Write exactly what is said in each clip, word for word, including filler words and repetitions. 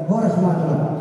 Horas ma tulang.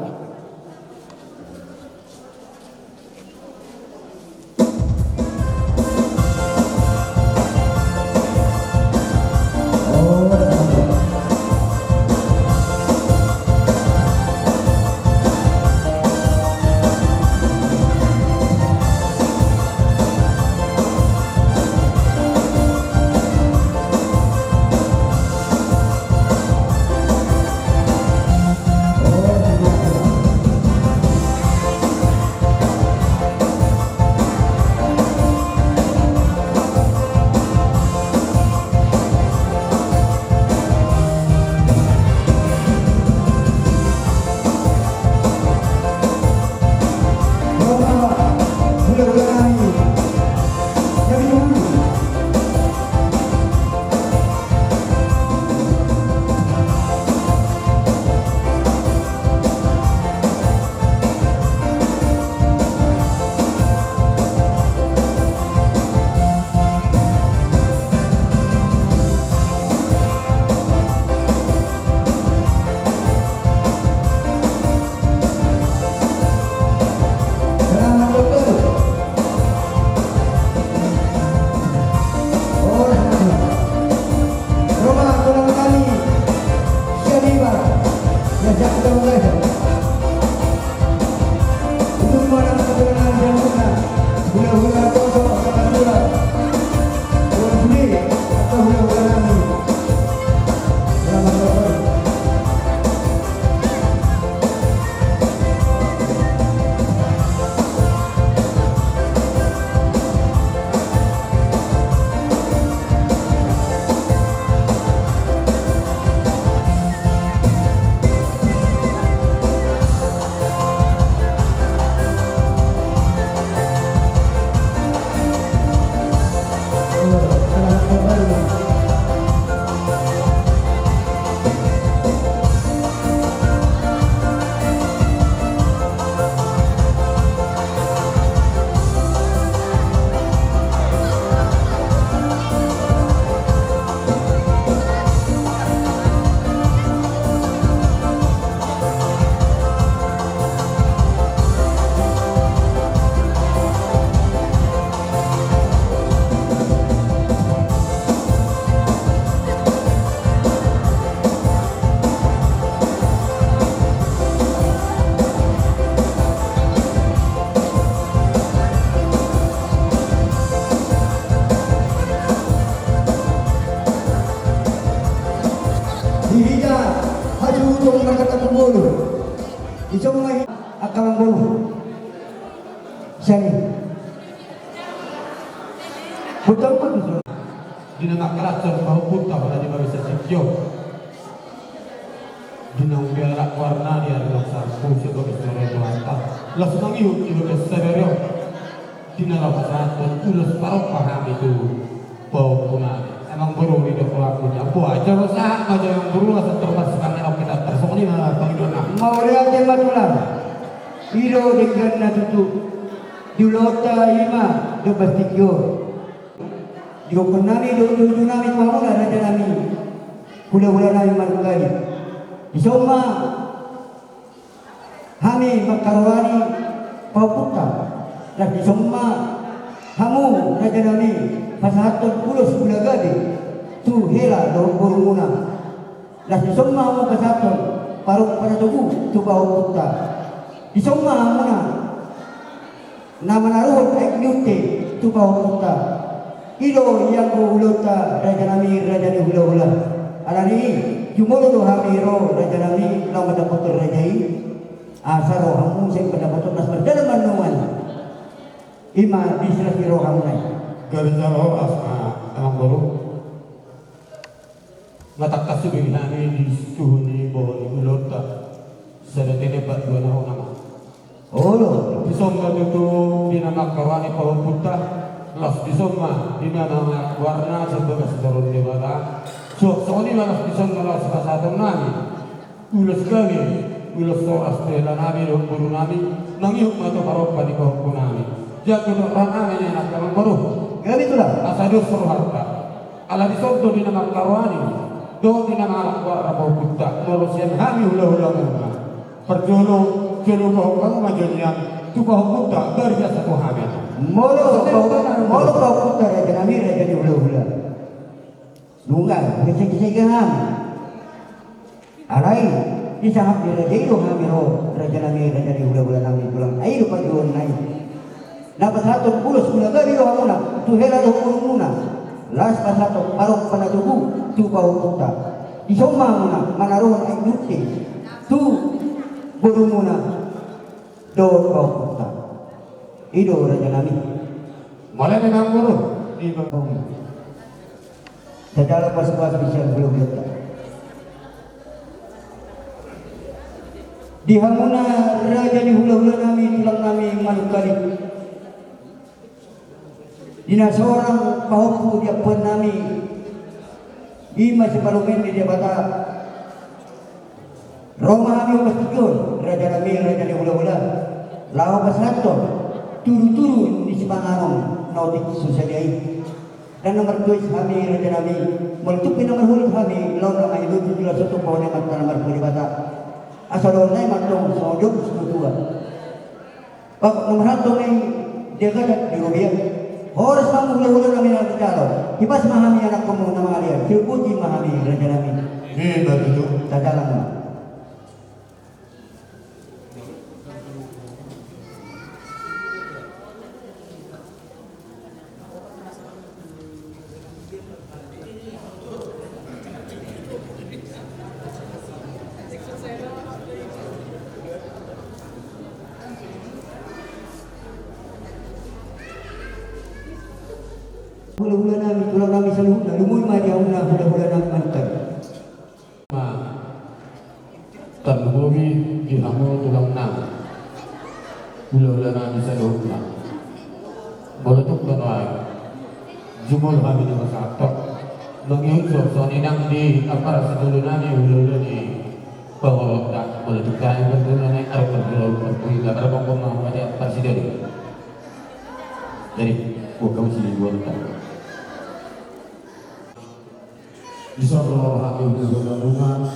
Di hita hasuhuton marhata parboru. Dison ma hita angka amang boru. Sian i. Botaon ma tutu. Di na mangkalashon pahompunta, pala di bagasan tingki on. Di na umbiara warna di ari na salpu sebagai sore Tuhanta. Laos mangihut di bagasan sadari on. Di na laho pasahathon ulos parompa hami tu pahompunami. Amang boru, didok rohangku, jala boha jolo sahat ma jo amang boru, asa tor marsipanganon hita, tarsongon i ma pangidoannami. Mauliate ma tulang. I do dengganna tutu. Di ulaonta i ma dompak tingki on. Didokkonnami do ujunami tu hamuna rajanami, hulahulanami Marungkali. Dison ma hami mangkarohani pahompunta. Laos dison ma hamu rajanami pasahathon ulos mula gabe tu hela dohot borumuna. Laos dison ma hamu pasahathon parompa na togu tu pahompunta. Dison ma hamuna na manaruhon aek ni unte tu pahompunta. I do i anggo ulaonta rajanami raja ni hulahula. Alani i jumolo do hami ro rajanami laho mandapothon raja i. Asa ro hamu sai mandapothon na mardalan ma nuaeng. I ma di silas ni rohamuna i. Gabe jala horas ma amang boru. Nga tangkas sude hami di suhut ni bohon ni ulaonta. Sada tene bat dua na hona ma. Olo. Dison ma tutu di na mangkarohani pahompunta. Laos dison ma di na mangalap goarna sian bagas joro ni Debata. Suang songon i ma laos dison ma laos pasahatonnami ulos gabe, ulos horas tu helanami dohot borunami, mangihut ma tu parompa ni pahompunami. Jala didok rohanami nian angka amang boru. Gabe tulang. Asa dos rohanta. Ala dison do di na mangkarohani dohot di na mangalap goarna pahompunta, molo sian hami hulahulamuna. Parjolo, jolo pahompu ma jo nian tu pahompunta, bari jasa tu hami. Molo pahompu, molo pahompunta raja nami, raja ni hulahula. Nunga, gesek-gesek hami. Alai, disangap ni raja i do hami ro, raja nami, raja ni hulahula nami tulang. Ai do parjolo nai. Na pasahathon ulos muna gabe do hamuna tu hela dohot borumuna. Laos pasahathon parompa na togu tu pahompunta. Dison ma hamuna manaruhon aek ni unte tu borumuna dohot pahompunta. I do raja nami. Mauliate ma amang boru. Di bangkong. Jala pasupasu sian hulahulanta. Di hamuna raja ni hulahula nami, tulang nami, manungkali. Di na sorang pahompu di ampuan nami, i ma sipalumen ni Debata. Ro ma hami ombas tingki on, raja nami, raja ni hulahula, laho pasahathon tudu-tudu ni sipanganon na otik so sadia i. Dan na margois hami, raja nami, molo tung pe na marholit hami, laon na mangido tu jolo sotung pahone mantana marhua Debata. Asa dohonon nai mantong songon didok ni situatua. Bah, na marhalto nai dia gadat di robean. Horas ma hamu hulahula nami na manjalo. Hipas ma hami anakkonmu na mangalean. Sirupoti ma hami raja nami. Ima tutu. Tajalang ma. Hulahula nami, tulang nami saluhutna, lumui ma di hamuna hulahula nami manungkali. Ma, tarlumobi di hamu tulang nami, hulahula nami saluhutna. Molo tung pe nuaeng jumolo hami na pasahathon mangihut songon i nang di ampara sidoli nami, hulahula ni pamoruonta. Molo tung pe hami parjolo nai, adong parjolo parpudi, na marbongkon ma hamu ate parsidoli. Jadi buat hamu sidoli, buat hamu. Dison ro hami hulahula muna,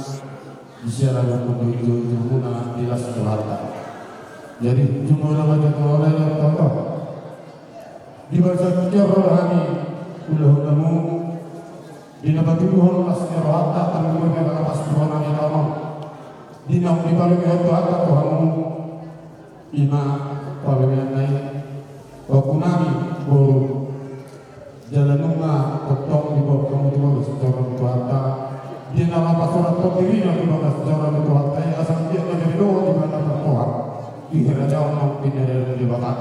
di siala ni hulahula muna di las ni rohanta. Jadi jumolo ma jo tu roha ni rohanta. Di bagasan tingki on ro hami hulahula muna, di na patuduhon las ni rohanta, tarlumobi di na lapas tu roha nami on. Di naung dipalehon Tuhanta tu hamu. Ima palumean nai, pahompu nami boru. Jala nunga tongtong diboan hamu tu bagas joro ni Tuhanta. Di na lapas roha on dirina tu bagas joro ni Tuhanta i, asa anggiat na gabe dohot ibana partohar di harajaon naung pinadai ni Debata.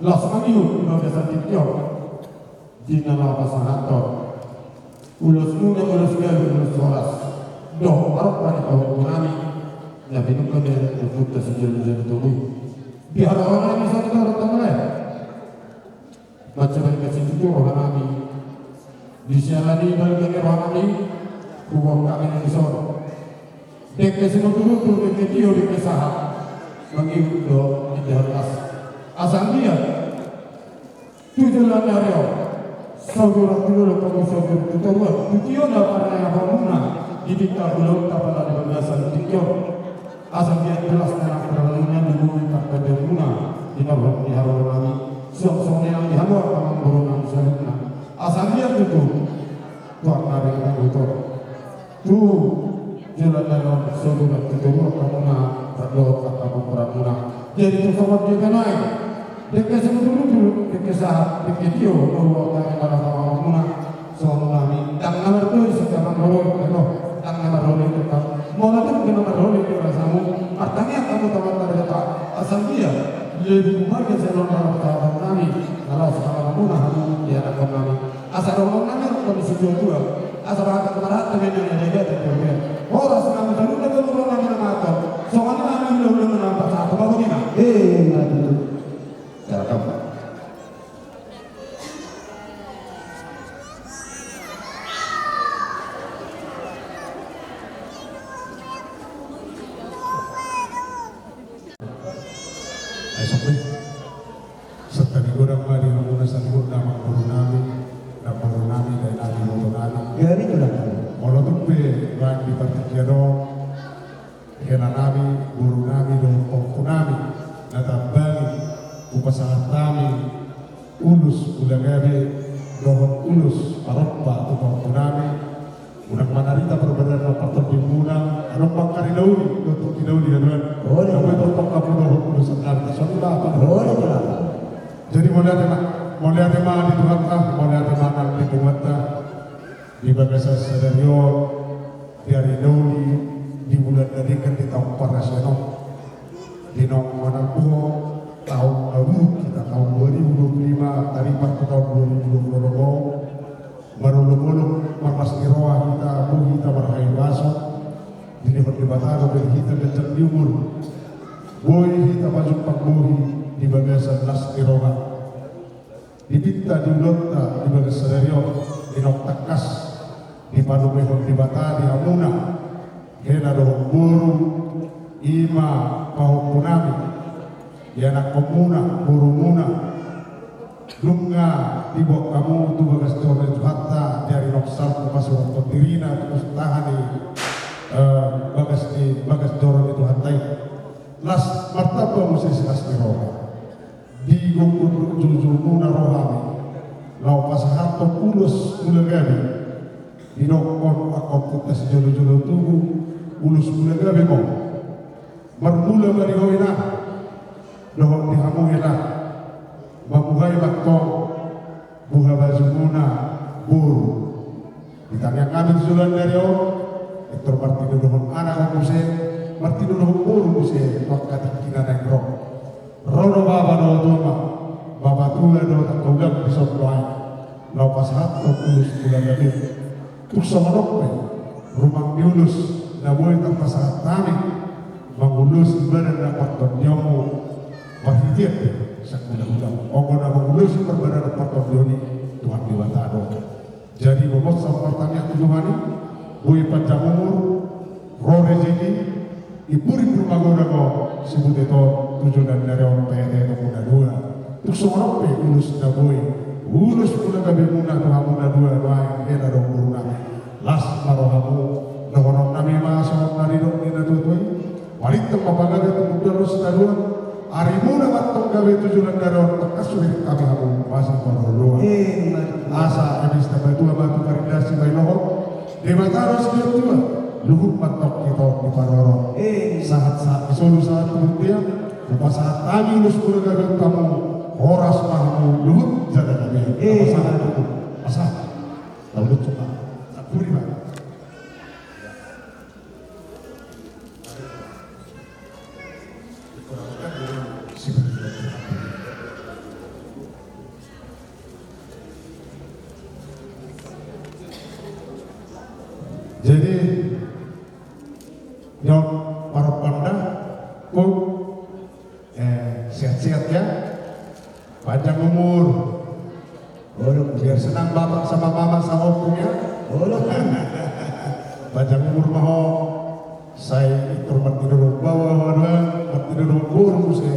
Laos mangihut di bagasan tingki on. Di na laho pasahathon ulosmuna, ulos gabe, ulos horas dohot parompa ni pahompu nami na pinungka ni ompunta sijolojolo togu i. Di haroro nami saluhutna, mansai bahen situtu roha nami. Di siala ni balga ni roha nami, huboan hami na dison. Dengke sinuturutur, dengke tio, dengke sahat, mangihut dohot indahan las. Asa anggiat tu joloan ni ari on, saur matua tu dolok, saur matua tu toruan, tu tio na parniahanmuna di pinta ulaonta pala di bagasan tingki on. Asa anggiat tu las ni anak parmuna, di bumi partondianmuna, di na roham di haroro nami. Suang songon i nang di hamu angka amangboru nami saluhutna. Asa anggiat tutu tu angka ari na ro, tu joloan ni ari on, saur matua tu toruan hamuna dohot angka parboruanmuna. Jadi tung songon dia pe nuaeng, dengke sinuturutur, dengke sahat, dengke tio, dohot angka parboruanmuna. Songon nami, ndang na mardosa angka amangboru, ndang na mardosa angka. Molo tung pe na mardosa angka rasamu, martangiang hamu tu Amanta Debata. Asa anggiat lebih umbahen sian on na pasahaton nami, na laos mangaramuna hamu di anakkon nami. Asa dohonon nami ro hamu situatua, asa bahat hamu marhata, bahen hamu na denggan tu toruan. Horas ma hamu saluhutna, dohonon nami na mangatur. Songon i ma nang hulahula muna, pasahat ma hamu, boti ma. Ima tutu. Salam. Ai songon i. Santabi godang ma di hamuna saluhutna, amangboru nami, namboru nami, dainang, iboto nami. Jadi tulang nami. Molo tung pe nuaeng di partingkian on, hela nami, boru Mula gabe dohot ulos parompa tu pahompunami, unang manarita parbadaan na partondimuna, adong pangkari na uli dohot tingki na uli, haduan. Olo. Na boi partongka dohot ulos sangkari, songon i ma. Olo, olo. Jadi mauliate ma, mauliate ma di Tuhanta, mauliate ma nang di punguanta. Di bagasan sadari on, di ari na uli, di bulan na denggan, di taon parasian on, di naung manampuhon taon na buruk hita, taon dua ribu dua puluh lima, taripat tu taon dua ribu dua puluh lima, marolopolop marlas ni roha hita, boi hita marhahipason, dilehon Debata do hita ganjang ni umur, boi hita pajumpang bohi di bagasan las ni roha. Di pinta di ulaonta di bagas sadari on, di naung tangkas dipalumehon Debata di hamuna, hela dohot boru, i ma pahompunami, ianakkonmuna, borumuna, nunga diboan hamu tu bagas joro ni Tuhanta, di ari naung salpu pasurathon dirina tu tahan i, eh, bagas ni, bagas joro ni Tuhanta i. Las martamba muse silas ni roha. Di gomgom dohot joujou muna ro hami laho pasahathon ulos mula gabe. Didokkon angka ompunta sijolojolo tubu, ulos mula gabe ma on. Marmula ma di ho inang dohot di hamu hela, mamungka ma antong buhabaju muna boru. Di tangiang hami tu joloan ni ari on, pintor martinodohon anak muse, martinodohon boru muse tu angka tingki na naeng ro. Ro do bapa dohot omak, bapa tua dohot angka ulaon di son do aek, laho pasahathon ulos mula gabe. Tung songon on pe, rumang ni ulos na boi tarpasahat hami mangulosi badan na partondionmu, marhitean pe sangkula-kula on do na mangulosi parbadanan partondion i, Tuhan Debata do. Jadi, bohot sahat partangiang tu Tuhan i, boi panjang umur, ro rejeki, imburimbu ma godang on, sibutet on tu joloan ni ari on, paeaeaon muna dua. Tung songon on pe ulos na boi, ulos mula gabe muna tu hamuna dua, nuaeng hela dohot borunami. Las ma rohamu, dohononnami ma songon na nidok ni natuatua i. Paintang ma pagabe tu muna dohot sitadoan, arimuna ma antong gabe tu joloan ni ari on, tangkas hubereng hami hamu masa parorot. Eh, asa eme sitadoan ma tu parindahan sipailohon, Debata do sitadoan, luhut ma antong hita on diparorot. Eh. Sahat-sahat ni solu sahat tu bontean, hupasahat hami ulos mula gabe on tu hamu, horas ma hamu luhut jala gabe. Eh. Pasahat hamu. Pasahat. Taulut coba. Sampuli ma. Jadi, nyaut parpanda, ko, eh, sehat-sehat ya. Panjang umur. Olo, biar senang bapak sama mama sama ompung ya. Olo. Panjang umur ma ho. Sai pintor martinodohon bapa, martinodohon boru muse.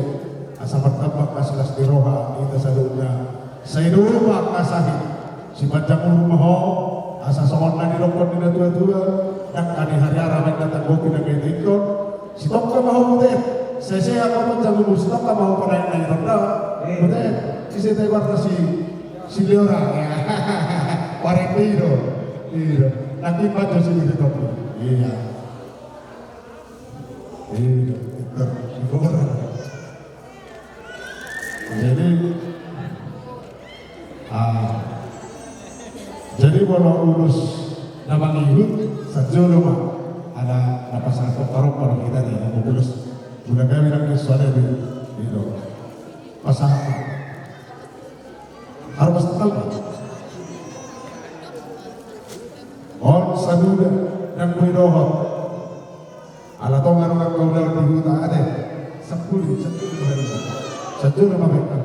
Asa martamba angka silas ni roha di hita saluhutna. Sai do ma angka sahit. Sipanjang umur ma ho. Asa songon na nidokkon ni natuatua. Ndang hariara ma inna tanggoki na gabe taiton. Sitongka ma ho butet. Sesehat ma ho panjang umur, sitongka ma ho panaek na i ronda. Eh. Butet. Ise ta ibaratna si, si Leora. Parete i do. I do. Nanti baca si butet. Iya. I do. Pintor. Jadi, ah, jadi molo ulos na mangihut, sanjolo ma. Ala na pasahat parompa do hita di ulos. Mula gabe nang kesualian di, di do. Pasahat. Harus tahu. On saduda nang boi dohot. Ala tong adong angka ulaon di huta ate. Sampuli, sampuli. Sanjolo ma baen.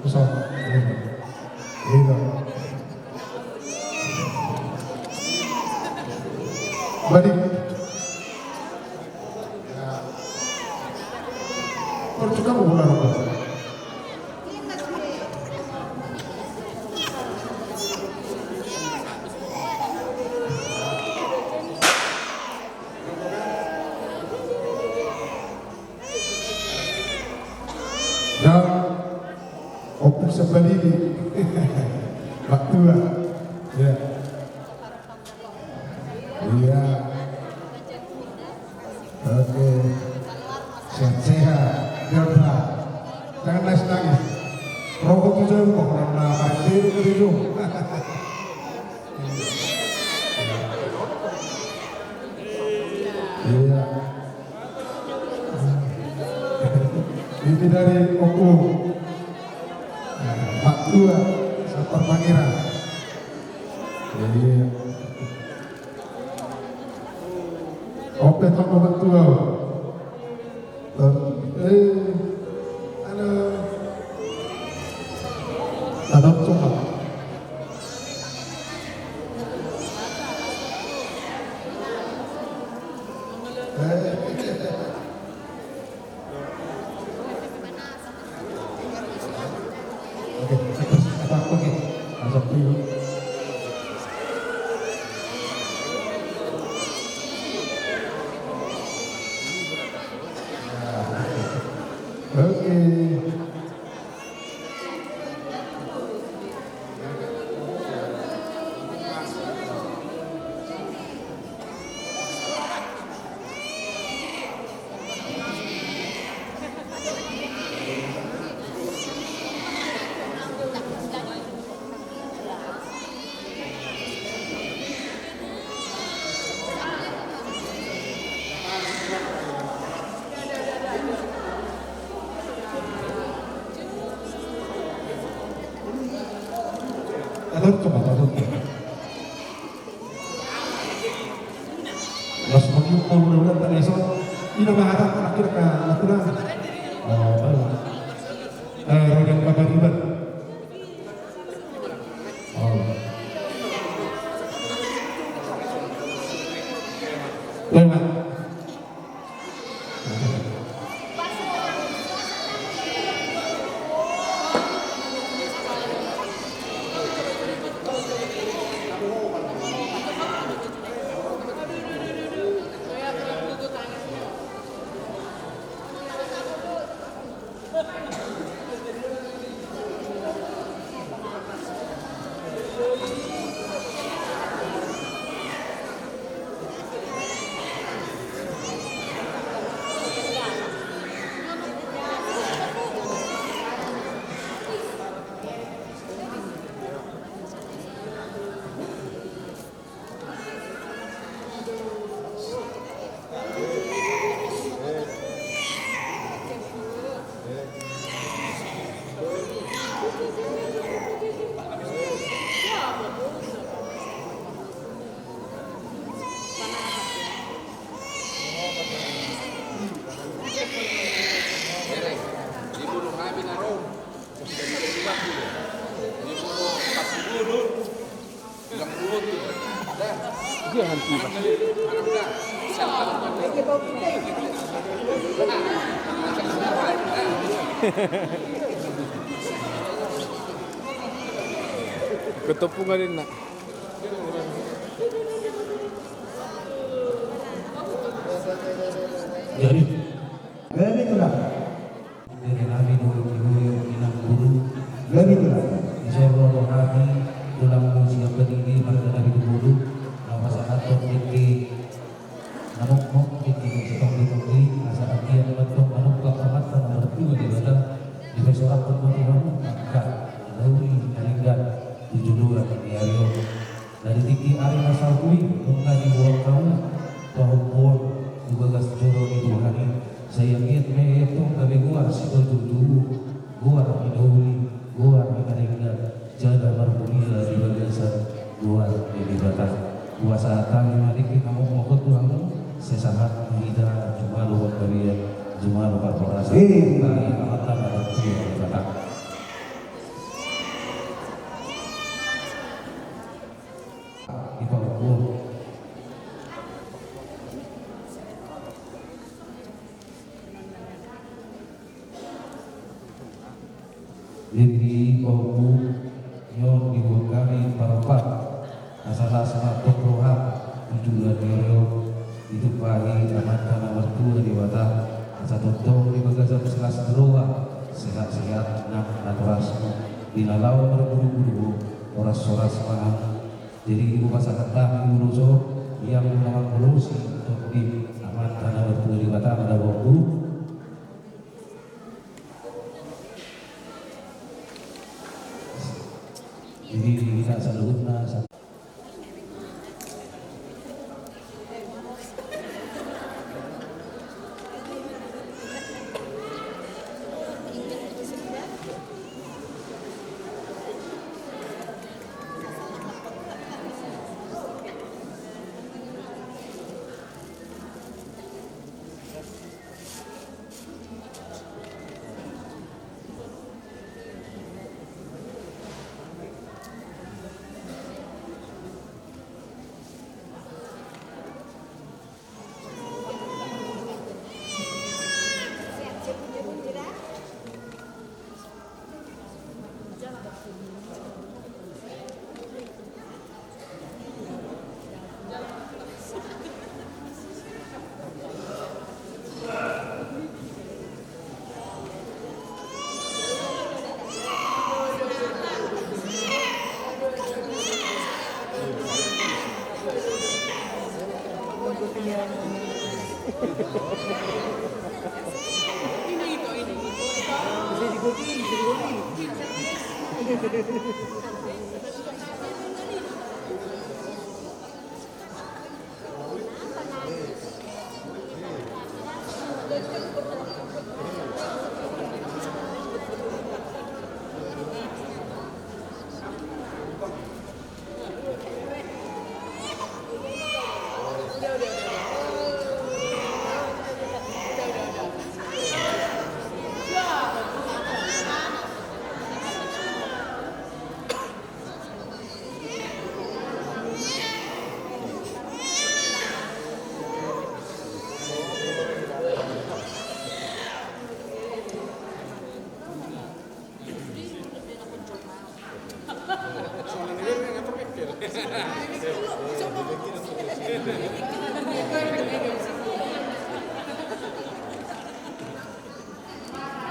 Uso. Ino. Balik. Percuma bola rokok. Ya, ompung Sambalini. Dua. Ya. Iya. Oke. Sehat-sehat. Jangan nangis-nangis. Rokok tujuh kok, karena mati itu. Iya. Ini dari Oku. Pak Tua, Sapar Pangeran. Iya. Ope toko Pak Tua. Eh, halo. Tadok coba. Eh. Oke, oke, oke. Masuk dulu. Oke. Tadok coba, tadok coba. Las mangihut na mudah-mudahan tak leso. Ina mahata terakhir ka natural. Oh, baru. Eh, roda pagariban. Oh. Lewat. Ketepungan ini, nak. Jadi, jadi, tulang. Jadi nami dulu dulu yang inang guru. Jadi, tulang. Di Solo do hami, tulang musi apa didi, marga nami dulu. Nama sangat tok didi. Namok mok didi, setong didi, asa agian mantong manungkak pamata nomor dua di Batam. Di pesorak pun mati kamu, angka. Lauri, naringgan, tujuh dua, di Aryo. Dari tingki ari na sahat i, nunga diboan hamu pahompuon tu bagas joro ni Tuhan i, sai anggiat ma i antong gabe goar sitojuojuo, goar ni na uli, goar ni na denggan, jala marmulia di bagasan goar ni Debata. Hupasahat hami ma tingki na mokmok on tu hamu, sai sahat ma hita jumalo panggabean, jumalo parhorasan. Amin. Bagi Amanta na martua Debata. Di pahompu. Jadi pahompu, nion dibuat hami paropat. Asa las ma antong roham, tujuan ni ari on, ditumpahi Amanta na martua Debata, asa tongtong di bagasan las ni roha, sehat-sehat nang natorasmu, di na laho marbuduk-buduk on. Horas-horas ma. Jadi dipasahat hami ulos on, ia ma na mangulosi, Tondi, Amanta na martua Debata ma na banggu. Jadi di hita saluhutna sa-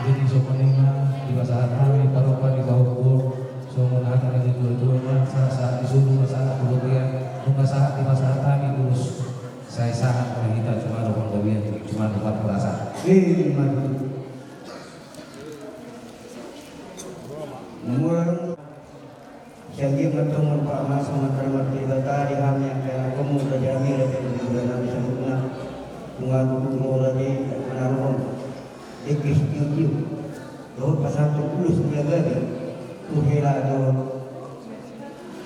Jadi songon i ma dipasahat hami paropa di pahompu, songon hata ni natuatua ma, sahat-sahat ni solu ma sahat tu bontean, nunga sahat dipasahat hami ulos. Sai sahat ma hita, cuma do panggabean, cuma do parhorasan. Ima tutu. Mula. Sai anggiat ma antong manfaat ma songon hata ni Amanta Debata di hami angka anakhonmu, raja nami, raja ni hula-hula nami saluhutna. Nunga tutu ro raja i manaruhon dengke sitio-tio dohot pasahathon ulos na gabe tu hela dohot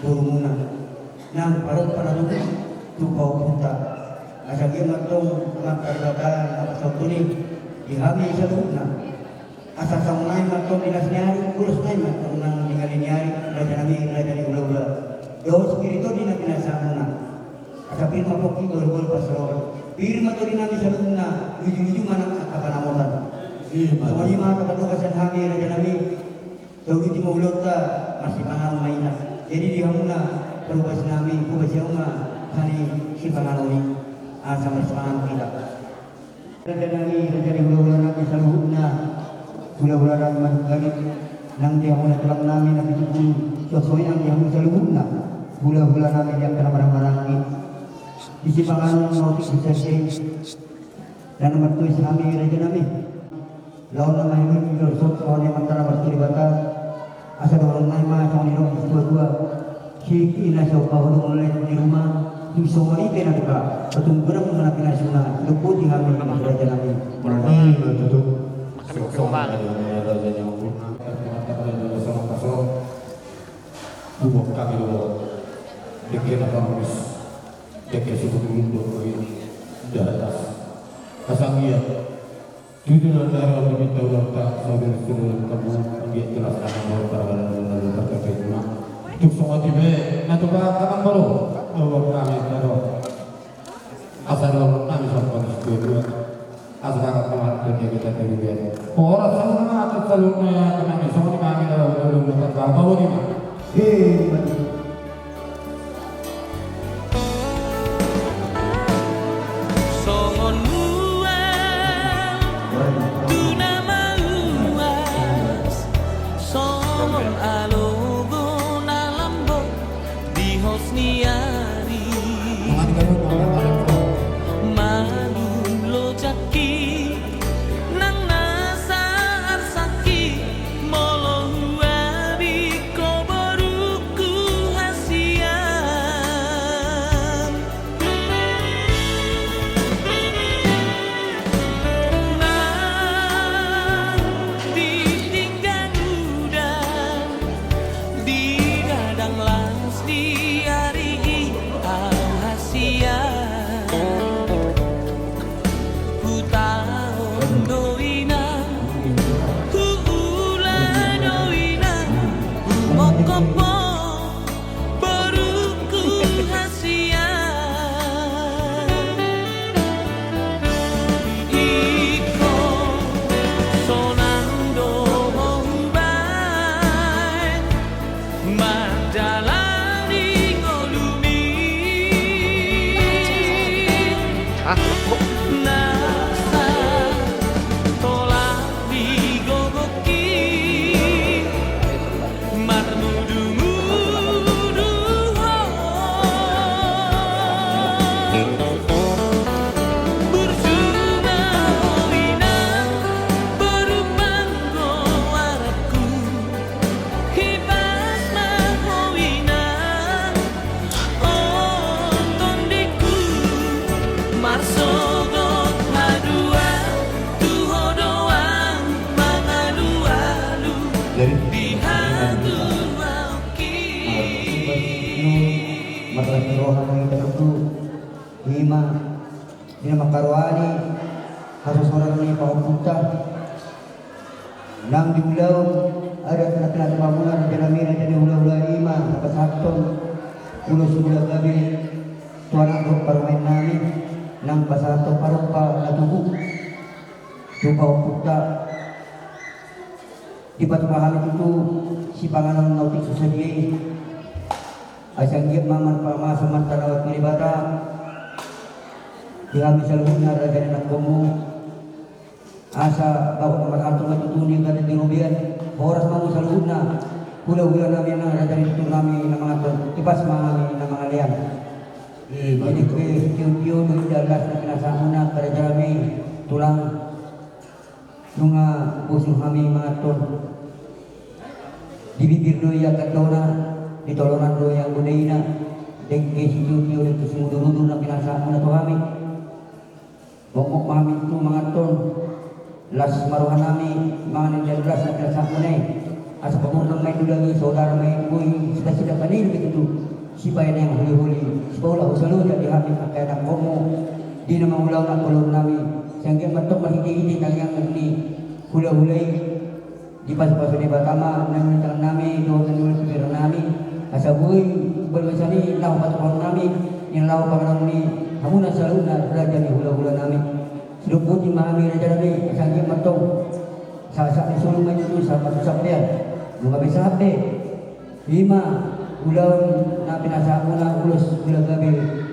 borumuna nang parompa na tubu tu pahompunta. Asa anggiat ma antong Amanta Debata na pasahathon i di hami saluhutna. Asa songon i ma antong di las ni ari, ulos nai ma antong nang di ngali ni ari, raja nami, raja ni hula-hula. Dohot sipiriton ni na pinasahatmuna. Asa pir ma pongki, galu-galu pansamotan. Pir ma tondi nami saluhutna, luju-luju ma nang angka panamotan. Ima. Songon i ma hata pandohan sian hami, raja nami. Tauluti ma ulaonta, marsipanganon ma hita. Jadi di hamuna parhobas nami, hobasi hamu ma hami sipanganon i. Asa marsipanganon hita. Raja nami, raja ni hula-hula nami saluhutna, hula-hula nami Manuk Galit, nang di hamuna tulang nami na pitu pulu, songon i nang di hamu saluhutna hula-hula nami di angka na marhaha-maranggi. Di sipanganon ma otik sisasei, na martua hami raja nami. Laon na mahilut di dorsok songon i ma antong na martua Debata. Asa dohonon nai ma songon nidok ni situa-tua: Sihingkihing na so pahodongkon lae di ruma, tung songon i pe na tuka, patung godang ma na pinasuna, didok boti hami raja nami. Ima tutu. Songon i ma raja ni hamu. Mantap, raja ni hamu. Songon i ma songon i. Buat hami do dengke na parhobas, dengke sibutulun do i di atas. Asa anggiat tutu na taro di minta ulaonta, saudara-saudara kamu, anggiat jelas tangan bahwa para wala na lalu parkapituna. Tung songon i pe na tuka, tangan baru. Bahwa kami taro. Asa dohonon nami songon i ma tutu. Asa tangan tangan tu dia kita teri ben. Horas saluhutna, saluhutna, ya, kami songon i ma hami na lalu, lalu, lalu, lalu, lalu, lalu, lalu. Hei, Songon mual tu na mauas, songon alogo na lam Nang nasa arsakki molo huabingko borungku hasian. Nang di pinggan udan, di gadang las di ari i au hasian. Hutaon do inang, huula do inang, humongkop borungku hasian. Ingkon sonang do ho hubaen mandalani ngolumi. Nasa tolap di gogongki marmudumudu ho. Burju ma ho inang, boru panggoaranku. Hipas ma ho inang, o tondingku, marsogot haduan tu ho do ahu mangalualu. Jadi, di hatuaonki. Marlas ni roha ma hita tutu, ima di na mangkarohani hasosoran ni pahompunta. Nang di ulaon adat na pinatupa muna raja nami, raja ni hulahula, ima na pasahathon ulos hulahula gabe tu anak dohot parumaen nami, nang pasahathon parompa na tubu tu pahompunta. Dipatupa hami tutu sipanganon na otik so sadia i. Asa anggiat ma marpangamasan martanabang ni Debata di hami saluhutna raja ni anakkonmu. Asa bagot na marhalto ma tutu di angka na di robean. Horas ma hamu saluhutna hulahula nami, nang raja ni tutur nami na manganhon, tipas ma hami na mangalean. Jadi pe tiotio do indahan las na pinasahatmuna raja nami tulang. Nunga bosur hami manganhon. Di bibir do ia kandona, di tolonan do ia anggo daina. Dengke sitiotio do tu simudurudur na pinasahatmuna tu hami. Mokmok ma hami tutu manganhon. Las ma roha nami mangan indahan las na pinasahatmuna i. Asa pamurna ma i tu daging, saudara ma i tu bohi, sipasidak ma i dope tutu sipaenean holiholi, sipaulak husaloja di hami angka anakkonmu di na mangulahon angka ulaon nami. Sai anggiat ma antong marhitehite tangiang ni hulahula i, dipasupasu Debata ma na niula ni tangan nami dohot na niula ni pingkiran nami. Asa boi boi ma sani laho patupaon nami, ni laho panganon ni hamuna saluhutna raja ni hulahula nami. Sidok boti ma hami raja nami, asa anggiat ma antong sahat-sahat ni solu ma i tutu sahat ma tu sampean. Nunga be sahat be. Ima ulaon na pinasahatmuna ulos hulahula gabe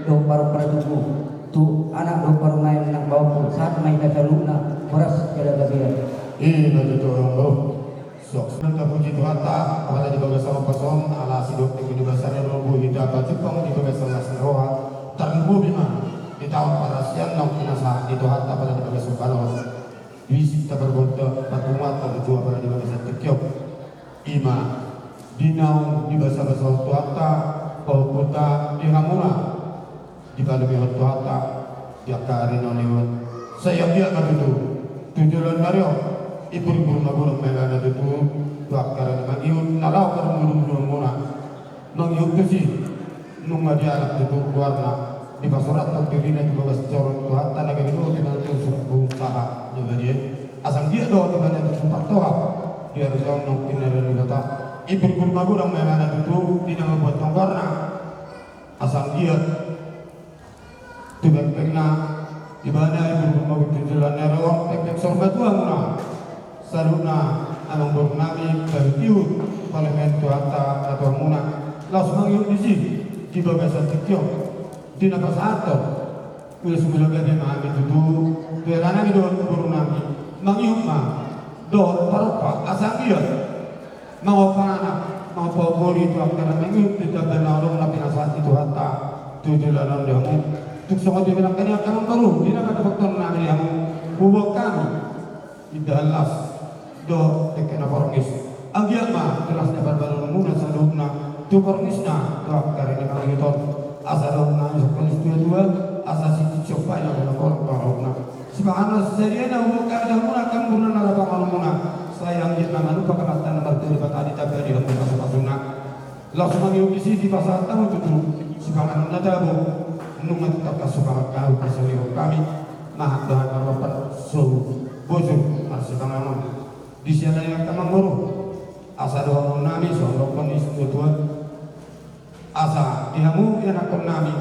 dohot parompa na tubu tu anak dohot parumaen nang pahompu, sahat ma hita saluhutna horas jala gabe. Ima tutu, Amang Boru. Suang songon tapuji Tuhanta, apala di bagasan ombas on, ala sidok tingki di bagasan on, boi hita pajumpang di bagasan las ni roha, tarlumobi ma di taon parasian naung pinasahat ni Tuhanta apala di bagasan ombas on. Di sita pargonta patungan tarlumobi apala di bagasan tingki on. Ima di naung dibasabasahon Tuhanta pahompunta di hamuna. Dipalehon Tuhanta di angka ari na lewat. Sai anggiat ma tutu tu joloan ni ari on, imbur-imbur ma godang ma ibana tutu tu angka ari na mangihut na laho parmudumuduanmuna. Mangihut tusi nunga dialap tutu goarna, dipasurathon dirina tu bagas joro ni Tuhanta na gabe dohot ibana tutu surat sahat na badia i. Asa anggiat dohot ibana tutu partohap di ari on nang pinarade ni Debata. Imbur-imbur ma godang ma ibana tutu di na mambuat tonggarna. Asa anggiat tu pengpengna ibana imbur-imbur ma godang tu joloan ni ari on, pengpeng saur matua muna. Saluhutna amang boru nami, bahen ihut palemen Tuhanta na tuamuna. Laos mangihut disi di bagasan tingki on di na pasahathon ulos hulahula gabe ma hami tutu tu hela nami dohot tu boru nami. Mangihut ma dohot parompa asa anggiat mangompa anak, mangompa boru tu angka na mangihut di tamba na holong na pinasahat ni Tuhanta tu joloan on di hamu. Tung songon dia pe nangkin i angka amang boru, di na patupaon nami di hamu, Huboan hami indahan las dohot dengke na porngis. Anggiat ma tu las ni parbadanmuna saluhutna, tu porngisna tu angka ari na mangihut on. Asa dohonon nami songon situatua, asa sititi somba i na porlu pangarahutna. Sipanganon na sisadiana huboan hami di hamuna, angka umur na rap pangarahutmuna. Sai anggiat na manumpak amanta na martua Debata ditamba di hamu pasupasuna. Laos mangihut disi dipasahat hamu tutu sipanganon na tabo. Nunga tangkas hupangan hami, pasaulihon hami. Maha Tuhan marompan so bosur marsipanganon. Di siala ni angka amangboru, asa dohonon nami songon dohonon ni situatua. Asa di hamu ianakhon nami,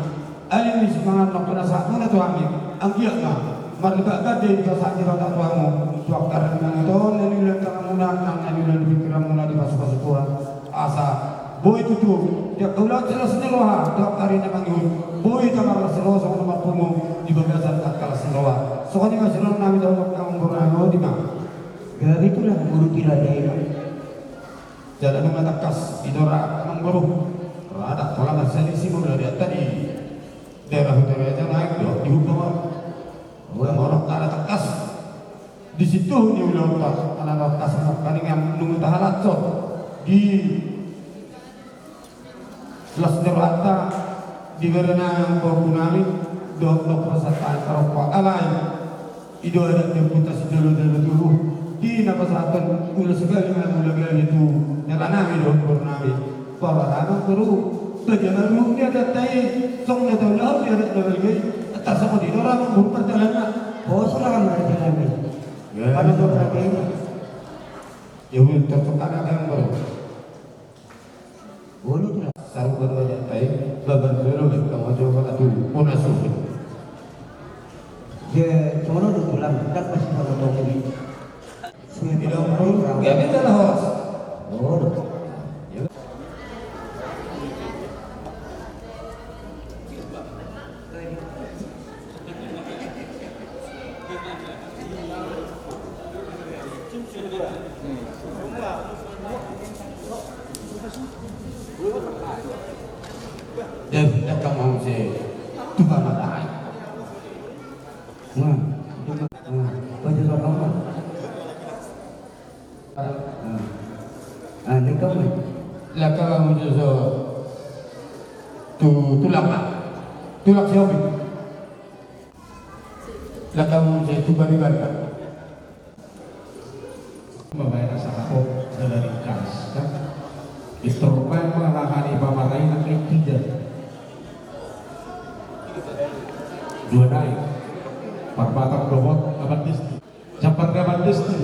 alim ni sipanganon na pinasahatmuna tu hami, anggiat ma marlipat ganda i dipasahat Debata tu hamu, tu angka ari na mangihut on, na niula ni tanganmuna, nang na niula ni pingkiranmuna dipasupasu Tuhan. Asa boi tutu di angka ulaon las ni roha tu angka ari na mangihut, boi tamarlas ni roha songon na marpungu di bagasan angka las ni roha. Songon i ma sidohonon nami tu hamu, amangboru nami, on i ma. Gabe tulang, boru Piladeima. Jala nunga tangkas didok angka amangboru, rada pola marselisih ma ulaonta di daerah Huta Raja Naeng dohot di Humbang on. Ula ma rada tangkas di situtu ni ulaonta, ala tangkas ma paningan nunga tahalashon di las ni rohanta di bere nami, pahompu nami, dohot dohot pasahat parompa, alai i do adat ni ompunta sijolo-jolo tubu, di na pasahathon ula sahali ma mula gabe tu hela nami dohot boru nami. Pala nami boru, bagaimana ruhut ni adatta i, songon na taulahon di adat na balga i. Antar songon i do ra amangboru parjalananna. Pos ra amangboru parjalananna. Ya. Pada boru nami. Ya, ul tortok anak amangboru. Ulu tulang. Sarupa do adatta i, babar jolo, kamu coba atu, puna sufi. Ya, songon on do tulang, ndang pasti pada toko di. Tidak perlu, nggak bisa lah, horas. Oh, do. Ya. Jadi, kita mau se tuba matai. Nah, nah, baca doa. Ah, ni kamu. Laka muncul so tu tulang, ah. Tulang si Opi. Laka muncul tu bari bari. Mambaen asa hapok dalan ringkas, kan? Pintor baen ma lahan i pamaraina ketiga. Dua nai. Parbatang dohot Abang Desti. Jambar ni Abang Desti,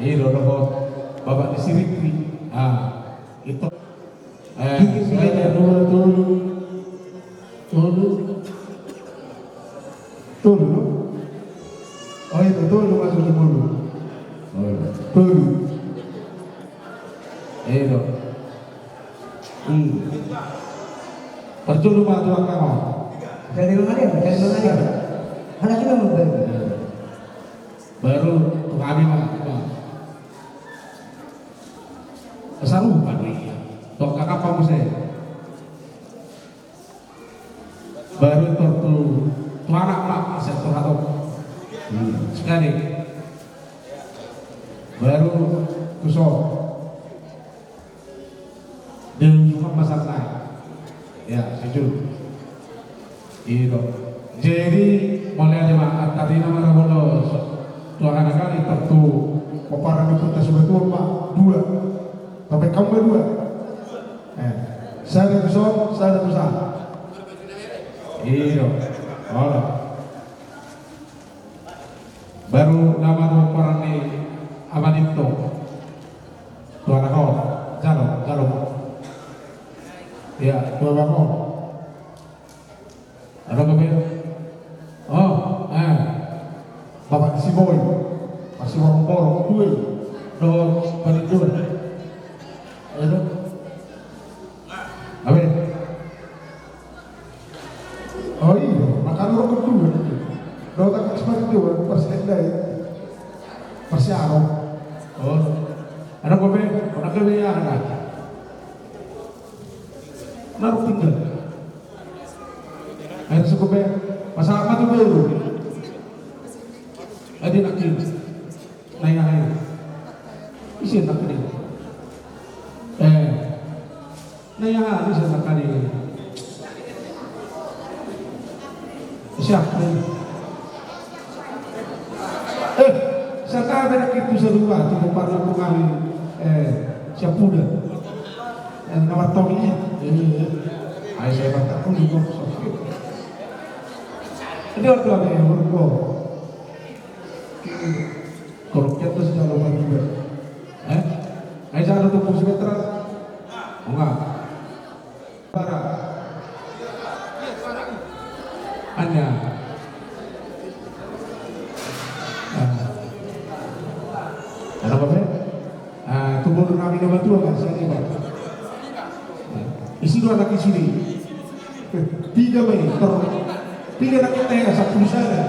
i do dohot bapak ni si Rikri. Ah, itu. Eh, dua, tolu. Tolu. Tolu, no? Oh, itu tolu masuk sepuluh. Oh, iya. Tolu. Itu. Hmm. Parjolo ma tu angka on. Jadi mangalian, jadi mangalian. Hana juga membantu. Baru tu hami ma, ma. Sarupa do i. Tong kakak pa muse. Baru tor tu, tu anak ma, asa tu hatop. Hmm, sekali. Baru tu so. Dia juga pasang naik. Ya, setuju. Itu. Jadi, mulai lima, tadi nama Rabono, dua anak kali, tentu, peparan di kota sebetulnya, Pak, dua. Tapi kamu dua. Eh, saya ada pesan, saya ada pesan. Iya. Horas. Baru nama dua orang ni Amadito. Tuan Ahok. Jalo, jalo. Ya, tuan Ahok. Ada apa, Bel? Oh, eh. Bapak si Boy. Masih borong-borong, dua. Dua, paling dua. Ada? Apa? Oh iya, makan rokok dua. Dua tak kasih paling dua, pas lain lain. Pas si Aro. Oh. Ada apa, Bel? Ada apa, Bel, ya, ada? Maruk tinggal. Akhirnya cukup, Bel. Masalah apa tuh, Bel? Adi nangkin. Nai aha i? Ise nangkin? Eh. Nai aha ise nangkin? Siapa? Eh, siapa nangkin tu sadua tu parna pengawi, eh, siapa uda? Eh, nama Tommy. Eh, ai saya batak pun juga. Ini waktu ada yang berko. Kalau kita sudah lupa juga. Eh? Ai sa do tumpuk si Petra? Enggak. Para. Hanya. Ah. Ada apa, Fe? Ah, tu boru nami na matua kan, sian iba. Isi do anak isi ni. Tiga ma i, tor. Tiga anak kita ya, sapulu sada.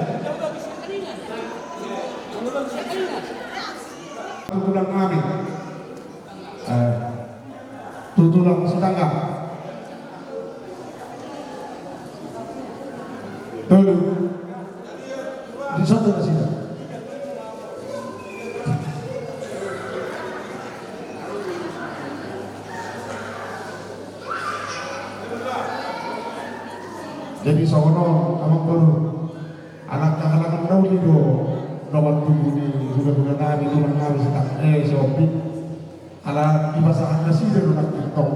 Tulang nami. Eh, tu tulang Sitanggang. Tolu. Di sana, di sana. Jadi songon on, amangboru. Anak hahalangan na uli do, nomor tujuh ni hulahula nami, tulang nami, Sitanggang, eh, si Opi. Ala dipasahat nasida do nangkin tong,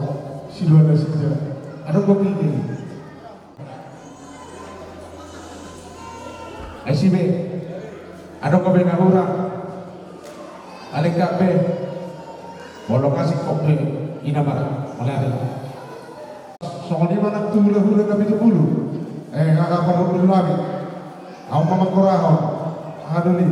siluan nasida. Adong do piga i. Ai si be. Adong do be na hurang. Alai ka be. Molo kasih kok be. Ina mara. Mauliate. Songon i ma nang tu hulahula na pitu pulu. Eh, angka parhundul nami. Au ma manggorahon. Aha do ni.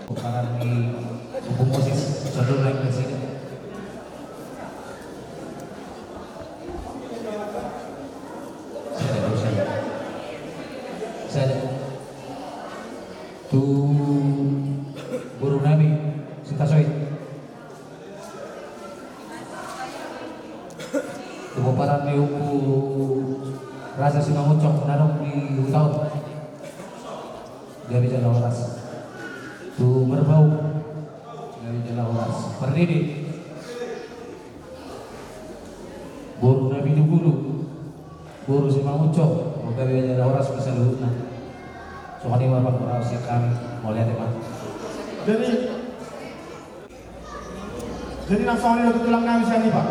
Bukaran di Ompu Moses, saudara yang presiden. Sada, sada. Sada. Tu boru nami, Sitasoit. Tu pomparan ni Ompu Raja Simangunsong na adong di huta on. Gabe jala horas. Tu Merbau. Gabe jala horas. Pardede. Boru na pitu pulu. Boru Simangunsong. Gabe jala horas ma saluhutna. Songon i ma panguraos sian hami. Mauliate ma. Jadi, Jadi nang songon i do tu tulang nami sian iba.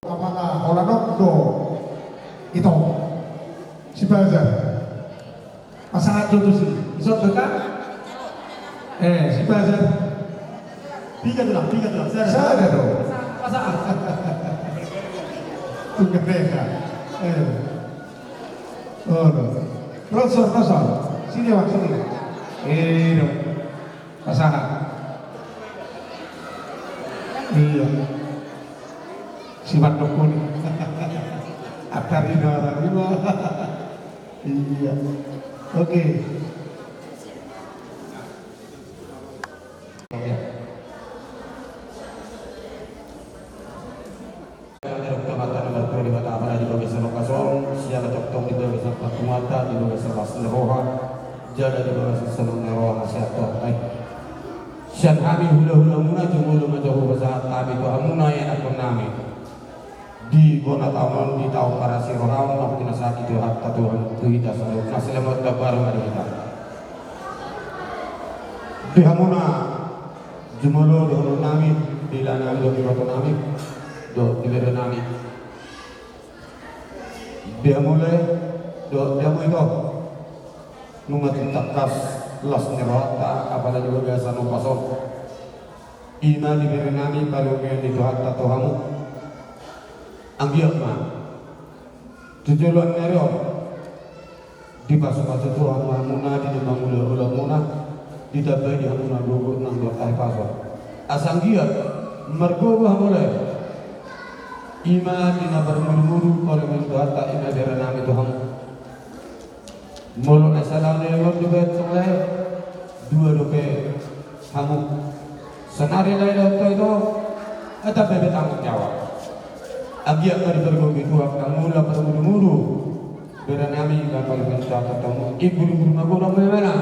Apala holan on do ito si Bazar. Pasahat do tusi. Ison do kan? Eh, si Bazar. Piga tulang, piga tulang. Sada. Sada do. Pasahat. Tunggu beda. Eh. Oh, no. Rosor, rosor. Sini, Bang, sini. Eh, no. Pasahat. Iya. Si Bandok kuning. Atar ini orang ini. Iya. Oke. Oke. Di bagasan nomor dua di Batam, di bagasan lokasi, siala tongtong di bagasan pangkuatan, di bagasan las ni roha, jala di bagasan salongan ni roha, sehat to. Baik. Sian hami hula-hula muna, jumolo ma jo hupasahat hami tu hamuna, ianakhon nami. Di bona taon on, di taon parasi roha on, ma pinasahat Tuhanta Tuhan tu hita saluhutna, selamat tahun baru ma di hita. Di hamuna, jumolo dohonon nami, di ila nami dohot iboto nami, dohot ibebere nami. Di hamu lae, dohot di hamu ito. Nunga tangkas las ni rohanta, apala di bagasan upas on. Ima di bere nami, parumaen ni Tuhanta tu hamu. Anggiat ma. Tu joloan ni ari on. Dipasupasu Tuhan ma hamuna di na mangula-ula muna. Ditambai di hamuna gogo nang dohot hahipason. Asa anggiat margogo hamu lae. I ma di na parmudu-mudu, paling mendua hata i ma bere nami tu hamu. Molo na sala na ingot do bet song lae, dua dope hamu. Sonari lae do to ito, eta bebet tanggung jawab. Anggiat ma dipargogo tu angka mula parmudu-mudu. Bere nami, bapa iban sata tamu, ibu-ibu magodang memena.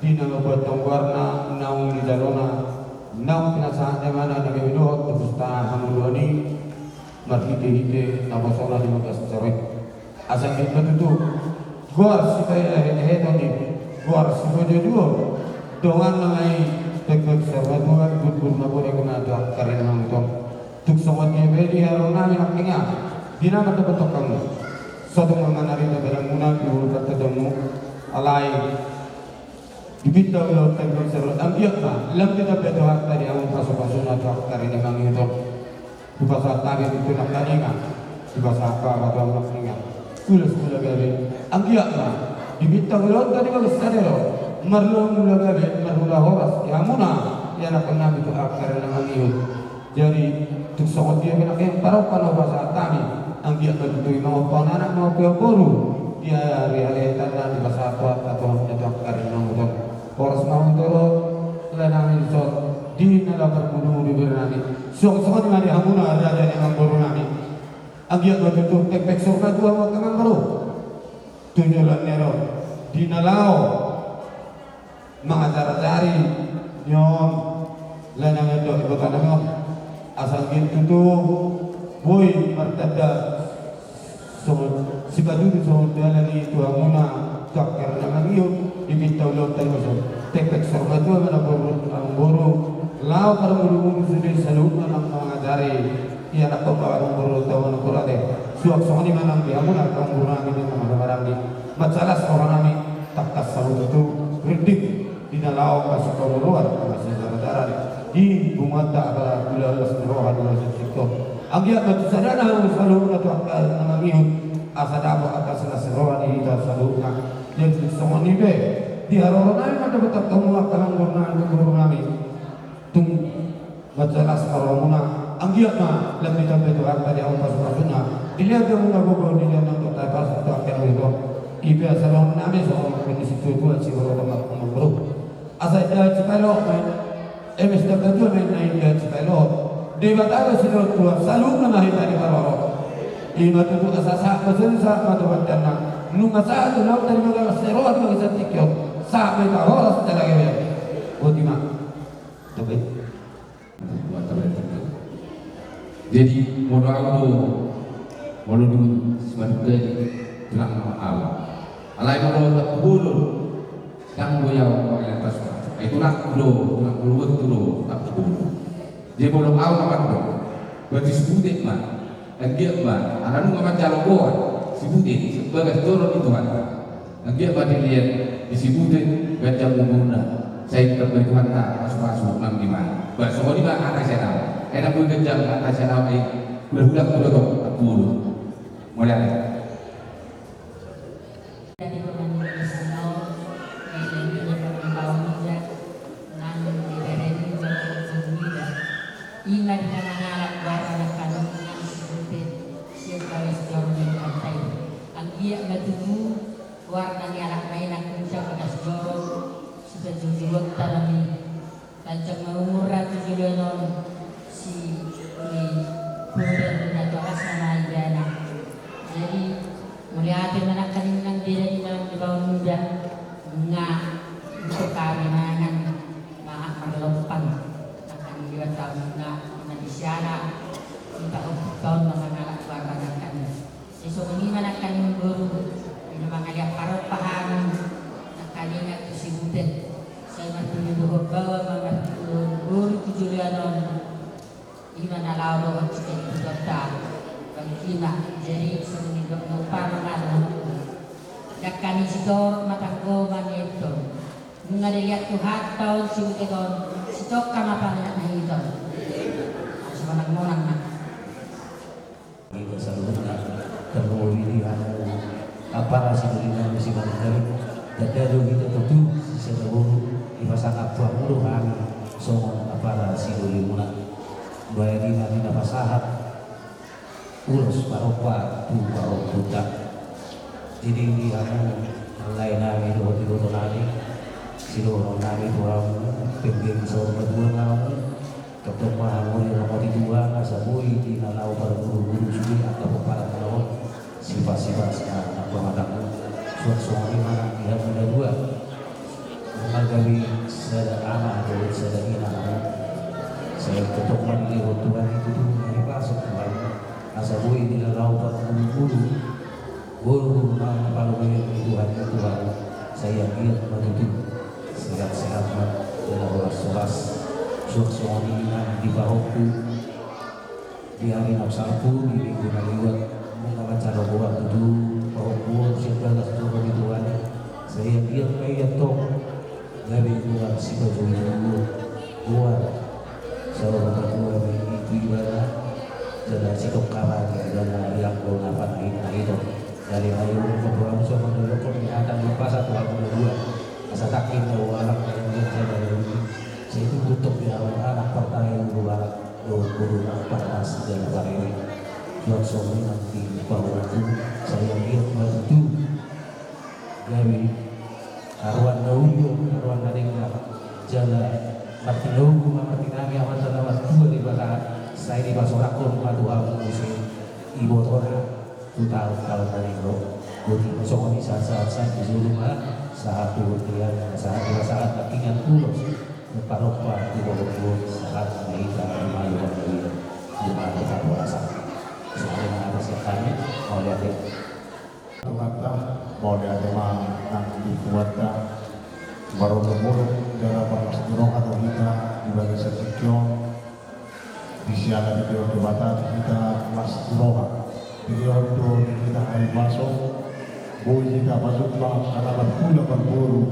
Di na mambuat tonggoarna, naung di jalona, naung pinasahat ni amana na gabe dohot tu pusta hamuluan i, marhite-hite na bosona di bagas sore. Asa anggiat ma tutu goar sipaheto-heton i, goar sipajual-jual. Dongan na ma i, pekpek saur matua, burju na godang na tu angka ari na mangihuthon. Tung songon dia pe di haroro nami nangkiningan, di na mandapot hamu. Sotung mangan ari na badanmuna, di ulu partadomu, alai di pinta ulaonta di bangsa ro, anggiat ma lam ditambai Tuhanta di hamu pasu-pasuna tu angka ari na mangihuthon. Hupasahat hami tu nangkiningan, hupasahat hami tu nangkiningan. Ulos mula gabe, anggiat ma di pinta ulaonta di bagas sadari on, marula mula gabe, marula horas di hamuna ianakkon nami tu angka ari na mangihut. Jadi, tung songon dia pe nangkin parompa na hupasahat hami, anggiat ma tutu i mampa anak, mampa boru, di ari-ari tanna dipasahat Tuhanta tu hamuna tu angka ari na mangihut on. Horas ma hamu tu lae nami dison, di na laho parmudu-mudu bere nami. Suang songon i ma di hamuna raja ni amangboru nami. Anggiat ma tutu pekpek saur matua hamu angka amangboru. Tu joloan ni ari on, di na laho mangajar-ajari nion lae nami dohot ibota nami on. Asa anggiat tutu boi martanda songon sipatudu songon dalan i tu hamuna tu angka ari na mangihut di pinta ulaonta i ma. Pekpek saur matua ma amangboru, amangboru, laho parmudu-mudu sude saluhutna nang mangajari ianakkon, amangboru, tu amangboru ate. Suang songon i ma nang di hamuna amangboru nami, nang marhahamaranggi. Mansai las roha nami, tangkas hamu tutu rindik di na laho masipaoloan, masijarar-jarar di punguanta, apala hula las ni roha di bagasan tingki on. Anggiat ma tu sadana hamu saluhutna tu angka na mangihut, asa dapot angka silas ni roha di hita saluhutna. Jadi songon i pe, di haroro nami mandapot hamu angka amangboru nami, amangboru nami. Tung mansai las ma rohamuna, anggiat ma lam ditambai Tuhanta di hamu pasu-pasuna. Dilehon hamuna gogo, dilehon nang dohot hahipason tu angka na mangihut on. I pe asa dohonon nami songon na nidok ni situa-tua, siborok ma amangboru. Asa indahan sipaelohotan, eme sitambatua ma inna indahan sipaelohotan. Debata do silehon Tuhan, saluhutna ma hita diparorot. I ma tutu asa sahat ma solu, sahat ma tu pandanna. Nunga sahat ulaonta di bagasan roha di bagasan tingki on, sahat ma hita horas jala gabe. Boti ma. Tabe. Jadi, molo au do, molo dung simanungkaling, tulang ma au. Alai molo ndang tu bolon, ndang boi au mangalehon pasu-pasu. Ai tulangku do, tulang bolon tu do, ndang tu bolon. Jadi molo au na mandok, berarti si Butet ma, anggiat ma, ala nunga manjalo goar si Butet, sebagai joro ni Tuhan. Anggiat ma dilehon di si Butet ganjang umurna, sai ditambai Tuhanta pasu-pasu nang di mana. Ba songon i ma hata sian au. Ai ndang boi ganjang hata sian au, ai hula-hula tu do tong, tak bulu. Mauliate. Jadi, pemandiri salon, eh, jadi, pemandiri salon, nang di bere ni jolo jolo ida. Ima di na mangalap goarna nangkaningan si Butet, sian bagas joro ni Tuhan i. Anggiat ma tutu goarna ni anak na i nangkin sian bagas joro sipajujuonta nami. Ganjang ma umurna tu joloan on, si, eh, Butet, na tu agasna ma ibana. Jadi, mauliate ma nangkaningan bere ni na dibahen muna, nunga untuk hami mangan mangan marlompang. Nangkaningan liwat hami nunga, nunga disiala, dipahophop on ma mangalap goarna nangkaningan. Sai songon i ma nangkaningan boru, di na mangalean parompa hami nangkaningan tu si Butet. Sai martuludohon baoa ma martuludohon boru tu joloan on. Ima na laho dohot sian ibutonta. Baen i ma, jadi songon i do na umpama ma dohononku. Dangka ni sitorop ma tanggo mangihuthon. Nunga dilehon Tuhanta on si Butet on, sitongka ma pangihuthon. Asa monang-monang ma. Hita saluhutna, tarlumobi di hamu, apala si Doli nami si Manungkaling, tanda do hita tutu, sisada boru, dipasahat Baen i ma di na pasahat ulos parompa tu pahompunta. Jadi di hamu lae nami dohot iboto nami, sidohonon nami tu hamu, pengge saur matua ma hamu, tongtong ma hamu diramoti Tuhan asa boi di na laho parguru-guru sude angka pomparan na on. Sipasipas ma nang pamatangku. Suang songon i ma nang di hamu na dua. Nunga gabe sada ama dohot sada ina hamu. Sai tongtong ma dilehon Tuhan i tutu na hipas tu hamu. Asa boi di na laho parguru-guru. Boru na palobian ni Tuhan i tu hamu. Sai anggiat ma tutu. Sehat-sehat ma. Jala horas-horas. Suang songon i nang di pahompu. Di ari na salpu di minggu na liwat, nunga manjalo goar tutu pahompu on sian bagas joro ni Tuhan i. Sai anggiat ma i antong gabe goar sipajojolo, goar saur matua be i tu ibana, jala sidok abadi jala i anggo na panahinahit on. Jadi na i urup ma tu hamu songon na nidok ni hata ni umpasa tu hamu na dua. Asa tangkin na ualang na ingin jala na ingin. Sai tutu tong di hamu anak partai ulu balak. Dohot boru na parnas jala pareme. Suang songon i nang di pahompu, sai anggiat ma tutu gabe haruan na ujung, haruan na denggan. Jala martinogu ma martinangi Amanta na martua Debata, sai dipasorakhon ma tu hamu muse ibotona tu taon-taon na naeng ro. Boti ma songon i sahat-sahat, sai di jolo ma sahat tu bontean, sahat di pasahat nangkingan ulos. Parompa tu pahompu on, sahat ma hita di malu panggabean, di malu parhorasan. Songon i ma na sian hami, mauliate. Tuhanta, mauliate ma nang di Tuhanta. Marolopolop jala parlas ni roha do hita di bagasan tingki on. Di siala dilehon Debata di hita las ni roha, dilehon do di hita hahipason, boi hita pajumpang angka na marhula marboru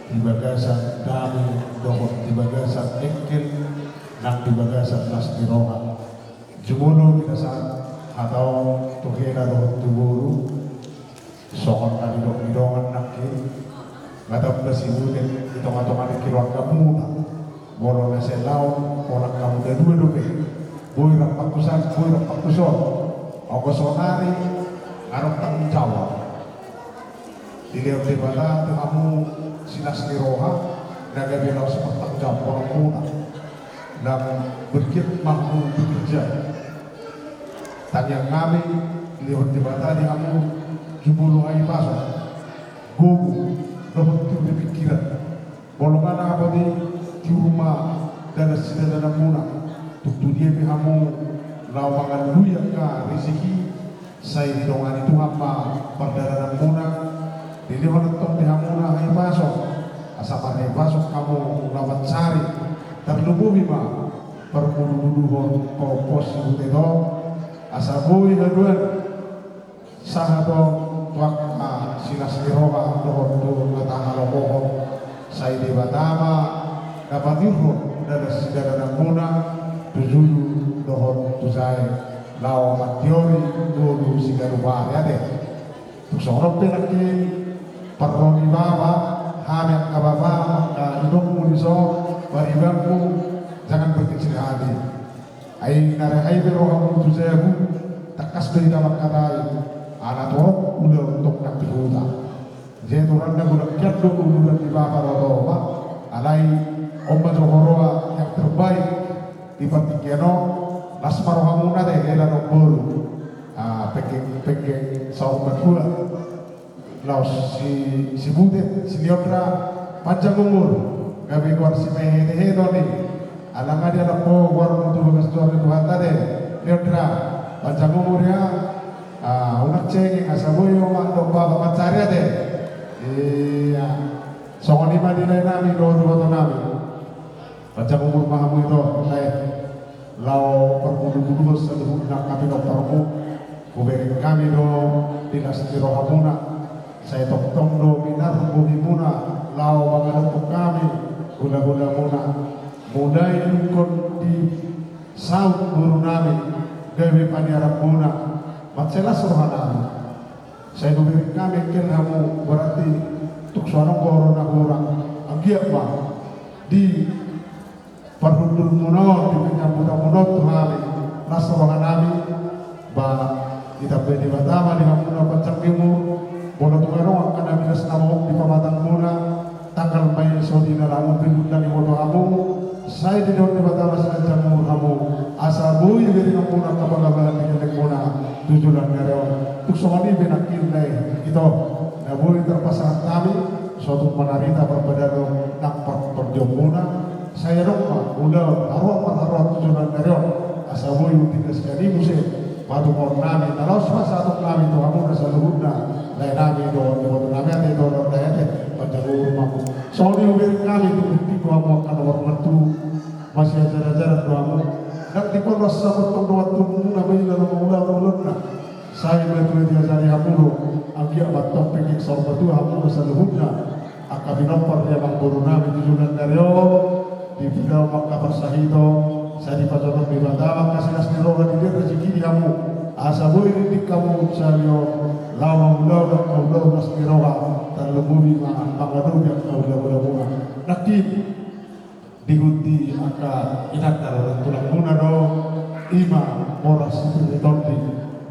di bagasan dame dohot di bagasan engkel nang di bagasan las ni roha. Jumolo hita sahat hata on tu hela dohot tu boru. Songon na nidok ni dongan nangkin, nga tamba sibutet di tonga-tonga ni keluargamuna. Molo na sai laon, holan hamu na dua dope. Boi rap tu san, boi rap tu son. Anggo saonari, adong tanggung jawab. Dilehon Debata tu hamu silas ni roha, na gabe laos martanggung jawab holan muna. Nang bergiat ma hamu bekerja. Tangiang nami, dilehon Debata di hamu jumolo hahipason, gogo, dohot tiur ni pingkiran. Molo nga na boti, tiur ma dalan sidalananmuna. Tung tu dia pe hamu laho mangandui angka rezeki, sai didongani Tuhan ma pardalananmuna. Dilehon antong di hamuna hahipason, asa marhahipason hamu laho mansari. Tarlumobi ma parbudubuduhon pos-pos sibutet on, asa boi haduan sahat on tu angka silas ni roha dohot tu na tahalomohon, sai Debata ma na patiurhon dalan sidalananmuna tu julu dohot tu jae laho mantiori ngolu siganup ari ate. Tung songon on pe nangkin parro ni bapa, hami angka bapa, angka inongmu dison, paribanmu, jangan berkecil hati. Ai na rehai pe rohamu tu jabu, tangkas pe hita mangkatai, ala torop ulaon tong nang di huta. Jadi torang na godang kian do uluran ni bapa dohot oma, alai on ma jo huroha yang terbaik di partingkian on, las ma rohamuna ate hela dohot boru. Ah, pengge, pengge saur matua. Laos si, si Butet, si Leondra, panjang umur, gabe goar simehetehe toni. Ala nga dialap ho goarmu tu bagas joro ni Tuhanta ate, Leondra, panjang umur ya. Ah, unang cengeng, asa boi oma dohot bapa mansari ate. Iya. Songon i ma di lae nami dohot iboto nami. Panjang umur ma hamu ito, lae. Laho parbudubuduhon saluhutna angka pinomparmu, hubereng hami do di las ni rohamuna, sai tongtong do minar bohimuna laho mangadophon hami hulahulamuna. Mulai ingkon di saut boru nami, gabe paniaranmuna, mansai las roha nami. Sai hubereng hami engkel hamu, berarti tung so adong goar na hurang, anggiat ma di Parhundulmuna on, di penyambutanmuna on tu hami, las rohanami. Ba ditambai Debata ma di hamuna panjang ni umur. Molo tung adong angka na milas na gok di pamatangmuna, tanggal ma i so di na lamu pe dundang iboto hamu. Sai didok Debata ma sipanjang umur hamu, asa boi bere hamuna angka panggabean di lelengmuna tu joloan ni ari on. Tung songon i pe nangkin, ito, na boi tarpasahat hami, so tung manarita parbadanon nang partondionmuna. Sai adong ma ulaon haroan marharoan tu joloan ni ari on, asa boi unting na sian i muse patupaonnami na laos pasahatonnami tu hamuna saluhutna, laenami dohot ibotonami, ate dohot lae, ate, panjang umur ma hamu. Songon i hubereng hami tu tingki hamu angka na martua, masiajarajaran do hamu. Ndang dipaluas hamu tong dongan tubu muna, baen na mangula ulaonna. Sai matua diajari hamu do, anggiat ma tong pengkek saur matua hamuna saluhutna. Angka pinompar ni amangborunami tu joloan ni ari on, dipilao ma angka parsahiton, sai dipajonok Debata ma angka silas ni roha, dilehon rezeki di hamu, asa boi rinding hamu sahali on laho mangula ulaon, angka ulaon las ni roha, tarlumobi ma mangadopi angka hulahula muna. Nangkin, dihuti angka inanta dohot tulangmuna do, i ma horas sipir ni tondi.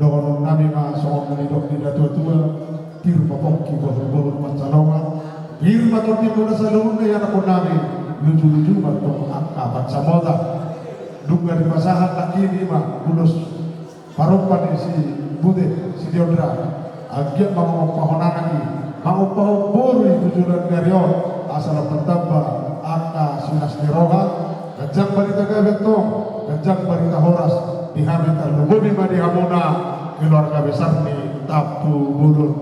Dohononnami ma songon na nidok ni natuatua: Pir ma pongki, bohulbohul pansalongan. Pir ma tondimuna saluhutna, ianakhonnami, lujuluju ma tong angka pansamotan. Nunga dipasahat nangkin i ma ulos parompa ni si Bute Sitiondra. Anggiat ma mangompahon anak i, mangompahon boru i tu joloan ni ari on, asa lam martamba angka silas ni roha. Ganjang barita gabe tong, ganjang barita horas di hami, tarlumobi ma di hamuna keluarga besar ni Tampubolon.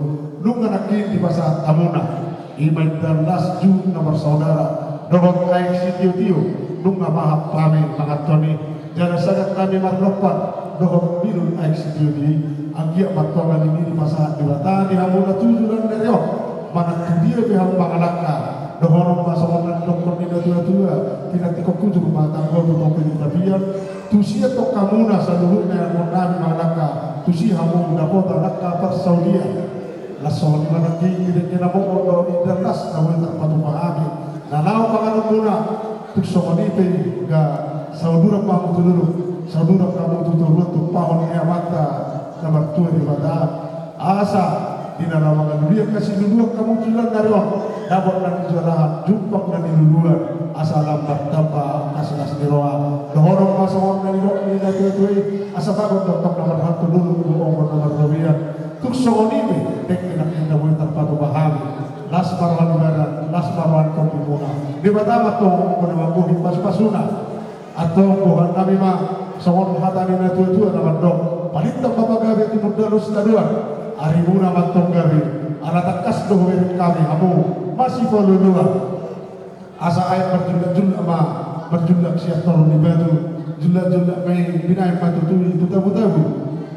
Nunga nangkin dipasahat hamuna i ma indahan las, juhut na marsaudara dohot aek sitiotio. Nunga mahap hami manganhon i, jala sagat hami marlompan dohot minum aek sitiotio i. Anggiat ma tong na nilili pasahat Debata di hamuna tu joloan ni ari on, manang tu dia pe hamu mangalangka. Dohonon ma songon na nidokkon ni natuatua: Pinantikhon hujur ma tanggo tu topi ni tapian. Tusi antong hamuna saluhutna ianakhonnami mangalangka, tusi hamu dapotan angka parsaulian. Las songon i ma nangkin, dengke na moot do indahan las na boi tarpatupa hami, na laho panganonmuna. Tung songon i pe, ga sauduran ma hamu tu dolok, sauduran hamu tu toruan, tumpahon ni Amanta na martua Debata, asa di na laho mangalului angka siluluan hamu tu joloan ni ari on, dapot na nijalahan, jumpang na niluluan, asa lam martamba angka silas ni roha. Dohonon ma songon na nidok ni natuatua i: Asa bagot do antong na marhalto, dolok do ombun na marrobean. Tung songon i pe, dengke nangkin na boi tarpatupa hami, las ma roha ni badan, las ma roha ni tondimuna. Debata ma antong na manggohi pasupasuna. Antong dohononnami ma songon hata ni natuatua na mandok: Palintang ma pagabe, timun dalu sitadoan. Arimuna ma antong gabe, ala tangkas do hubereng hami hamu masipaolooloan. Asa aek marjullakjullak ma, marjullak sian toru ni batu, jullakjullak ma i, binahen ma tutu i tu tabutabu.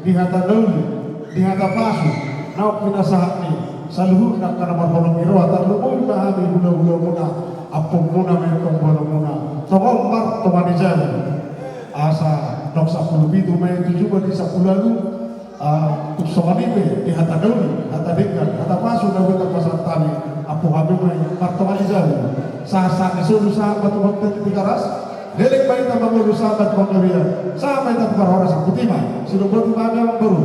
Di hata na uli, di hata pasu, naung pinasahat ni saluhutna angka na marholong ni roha, tarlumobi ma hami hulahulamuna, ampuonmuna ma i antong boanonmuna. Tong on martonga ni jabu. Asa naung sampulu pitu ma i tu juma ni sampulu ualu. Ah, tung songon i pe, di hata na uli, hata denggan, hata pasu na boi tarpasahat hami, ampu hami ma i martonga ni jabu. Sahat-sahat ni solu sahat ma tu bontean ni Tigaras. Leleng ma hita mangolu, sahat ma tu panggabean, sahat ma hita tu parhorasan. Botima, sidung boti ma hami, amangboru.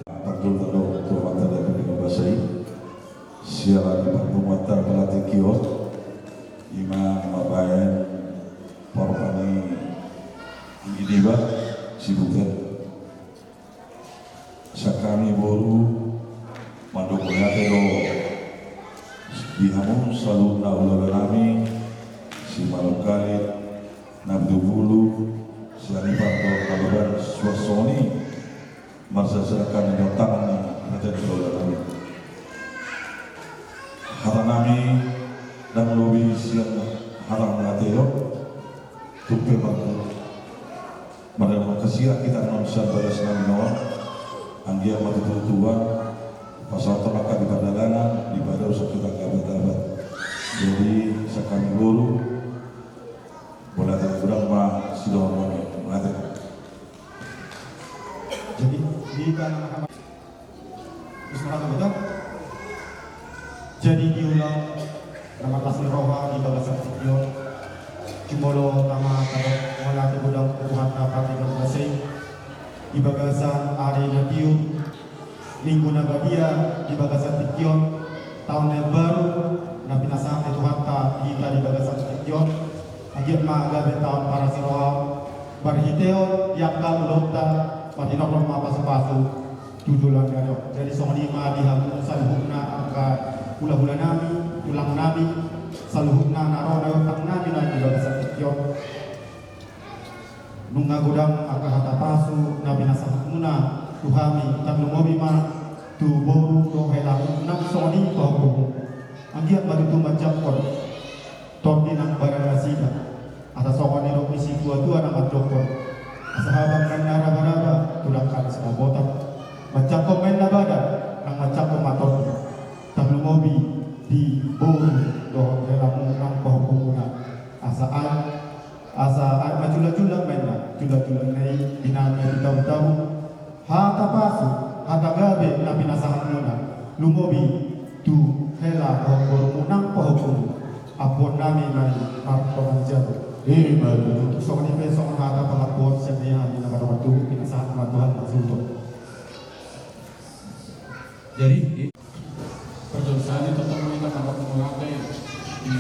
Parjolo tadok tu Amanta Debata na Pinabasahi, siala ni parpunguanta pala tingki on, i ma mambahen parompa ni niba si Bute. Sian hami boru mandok mauliate do di hamu saluhutna hulahulanami, si Manungkalit, Nabulubulu, Sianipar dohot Tababan, suang songon i marsiajar hami di tangan ni hata ni hulahulanami. Hatanami ndang lobi sian hata mauliate on. Tung pe ma, marhasiat hita annon sian bagas nami on, anggiat ma tutu Tuhan pasahathon angka di pardalanan, dipadosa hita angka abad-abad. Jadi, sian hami boru, mauliate, godang ma sidohonon nami. Mauliate. Jadi, di tanah Istirahat, betul? Jadi, di ulaon na marlas ni roha di bagasan tingki on, Molo tama tadok mauliate godang tu Tuhanta pardenggan basa i, di bagasan ari na tiur, minggu na badia, di bagasan tingki on, taon na imbaru na pinasahat ni Tuhanta di hita di bagasan tingki on. Anggiat ma gabe taon parasi roha on, marhiteon di angka ulaonta marhinoron ma pasupasu tu joloan ni ari on. Jadi songon i ma di hamu saluhutna angka hulahula nami, tulang nami, saluhutna na ro na i ontang nami na di bagasan tingki on. Nunga godang angka hata pasu na pinasahatmuna tu hami, tarlumobi ma tu boru dohot helamu nang songon i pahompumu. Anggiat ma tutu manjangkon tondi nang badan nasida. Asa songon nidok ni situatua na mandokkon, asa habang ma inna rabaraba, tu dangka ni Simanjujung. Manjangkon ma inna badan, nang manjangkon ma tondi. Tarlumobi di boru dohot helamu nang pahompumuna. Asa aek, asa aek ma jullak-jullak ma inna, jullak-jullak na i binaan ma di tabu-tabu. Hata pasu, hata gabe na pinasahatmuna, lumobi tu hela dohot borumu nang pahompumu. Ampuon nami ma i martonga ni jabu. Ima tutu. Songon i pe songon hata pangampuon sian hami na mandongani tubu, pinasahat ma Tuhan ma suhut on. Jadi, parjolo sahali tongtong ma hita mandok mauliate di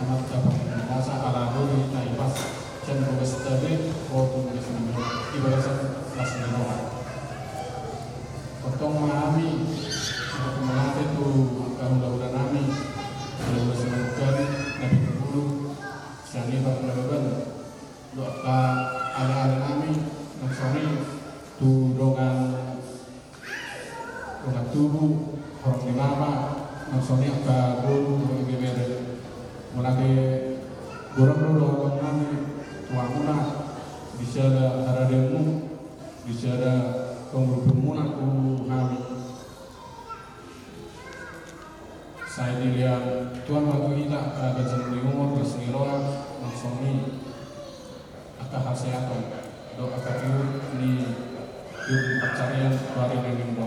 Amanta Pardenggan Basa ala boi hita hipas sian bagas tabe, ro tu bagas ni roha, di bagasan las ni roha. Tongtong ma hami mandok mauliate tu angka hulahula nami, hulahula Simanjujung, na pinungulu, sian Ibar Nababan, dohot angka ale-ale nami, nang songon i tu dongan dongan tubu, horong ni mama, nang songon i angka boru dohot ibebere. Mauliate godang do dohonon nami tu hamuna, di sada haradeonmu, di sada pangurupionmuna tu hami. Sai dilehon Tuhan ma tu hita angka ganjang ni umur, las ni roha, nang songon i angka hasehaton dohot angka tiur ni tiur ni pansarian tu ari na nimbo.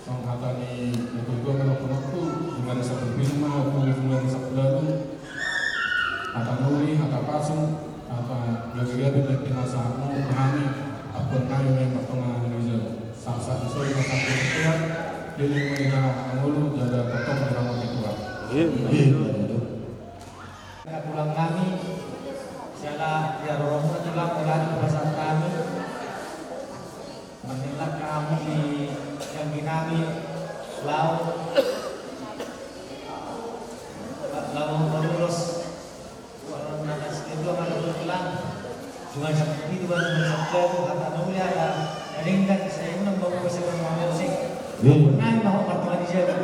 Songon hata ni natuatua ma dohononku, jumadi sampulu pitu ma, jumadi sampulu ualu. Hata na uli, hata pasu, hata gabe-gabe na pinasahatmu tu hami, ampuon nami ma i martonga ni jabu. Sahat-sahat ni solu ma sahat tu bontean, leleng ma hita mangolu, jala tongtong diramoti Tuhan. Amin. Tulang nami, siala di haroromuna tulang, mauliate pasahat hami. Marnillang hamu di anggi nami, laho, laho marulos. Warna nasi kedua, marulos tulang. Cuma sakit itu kan, cuma sakit itu, hata na uli, hata na denggan, sai unang bawa pasahat ma musik. Nai mau martonga ni jabu.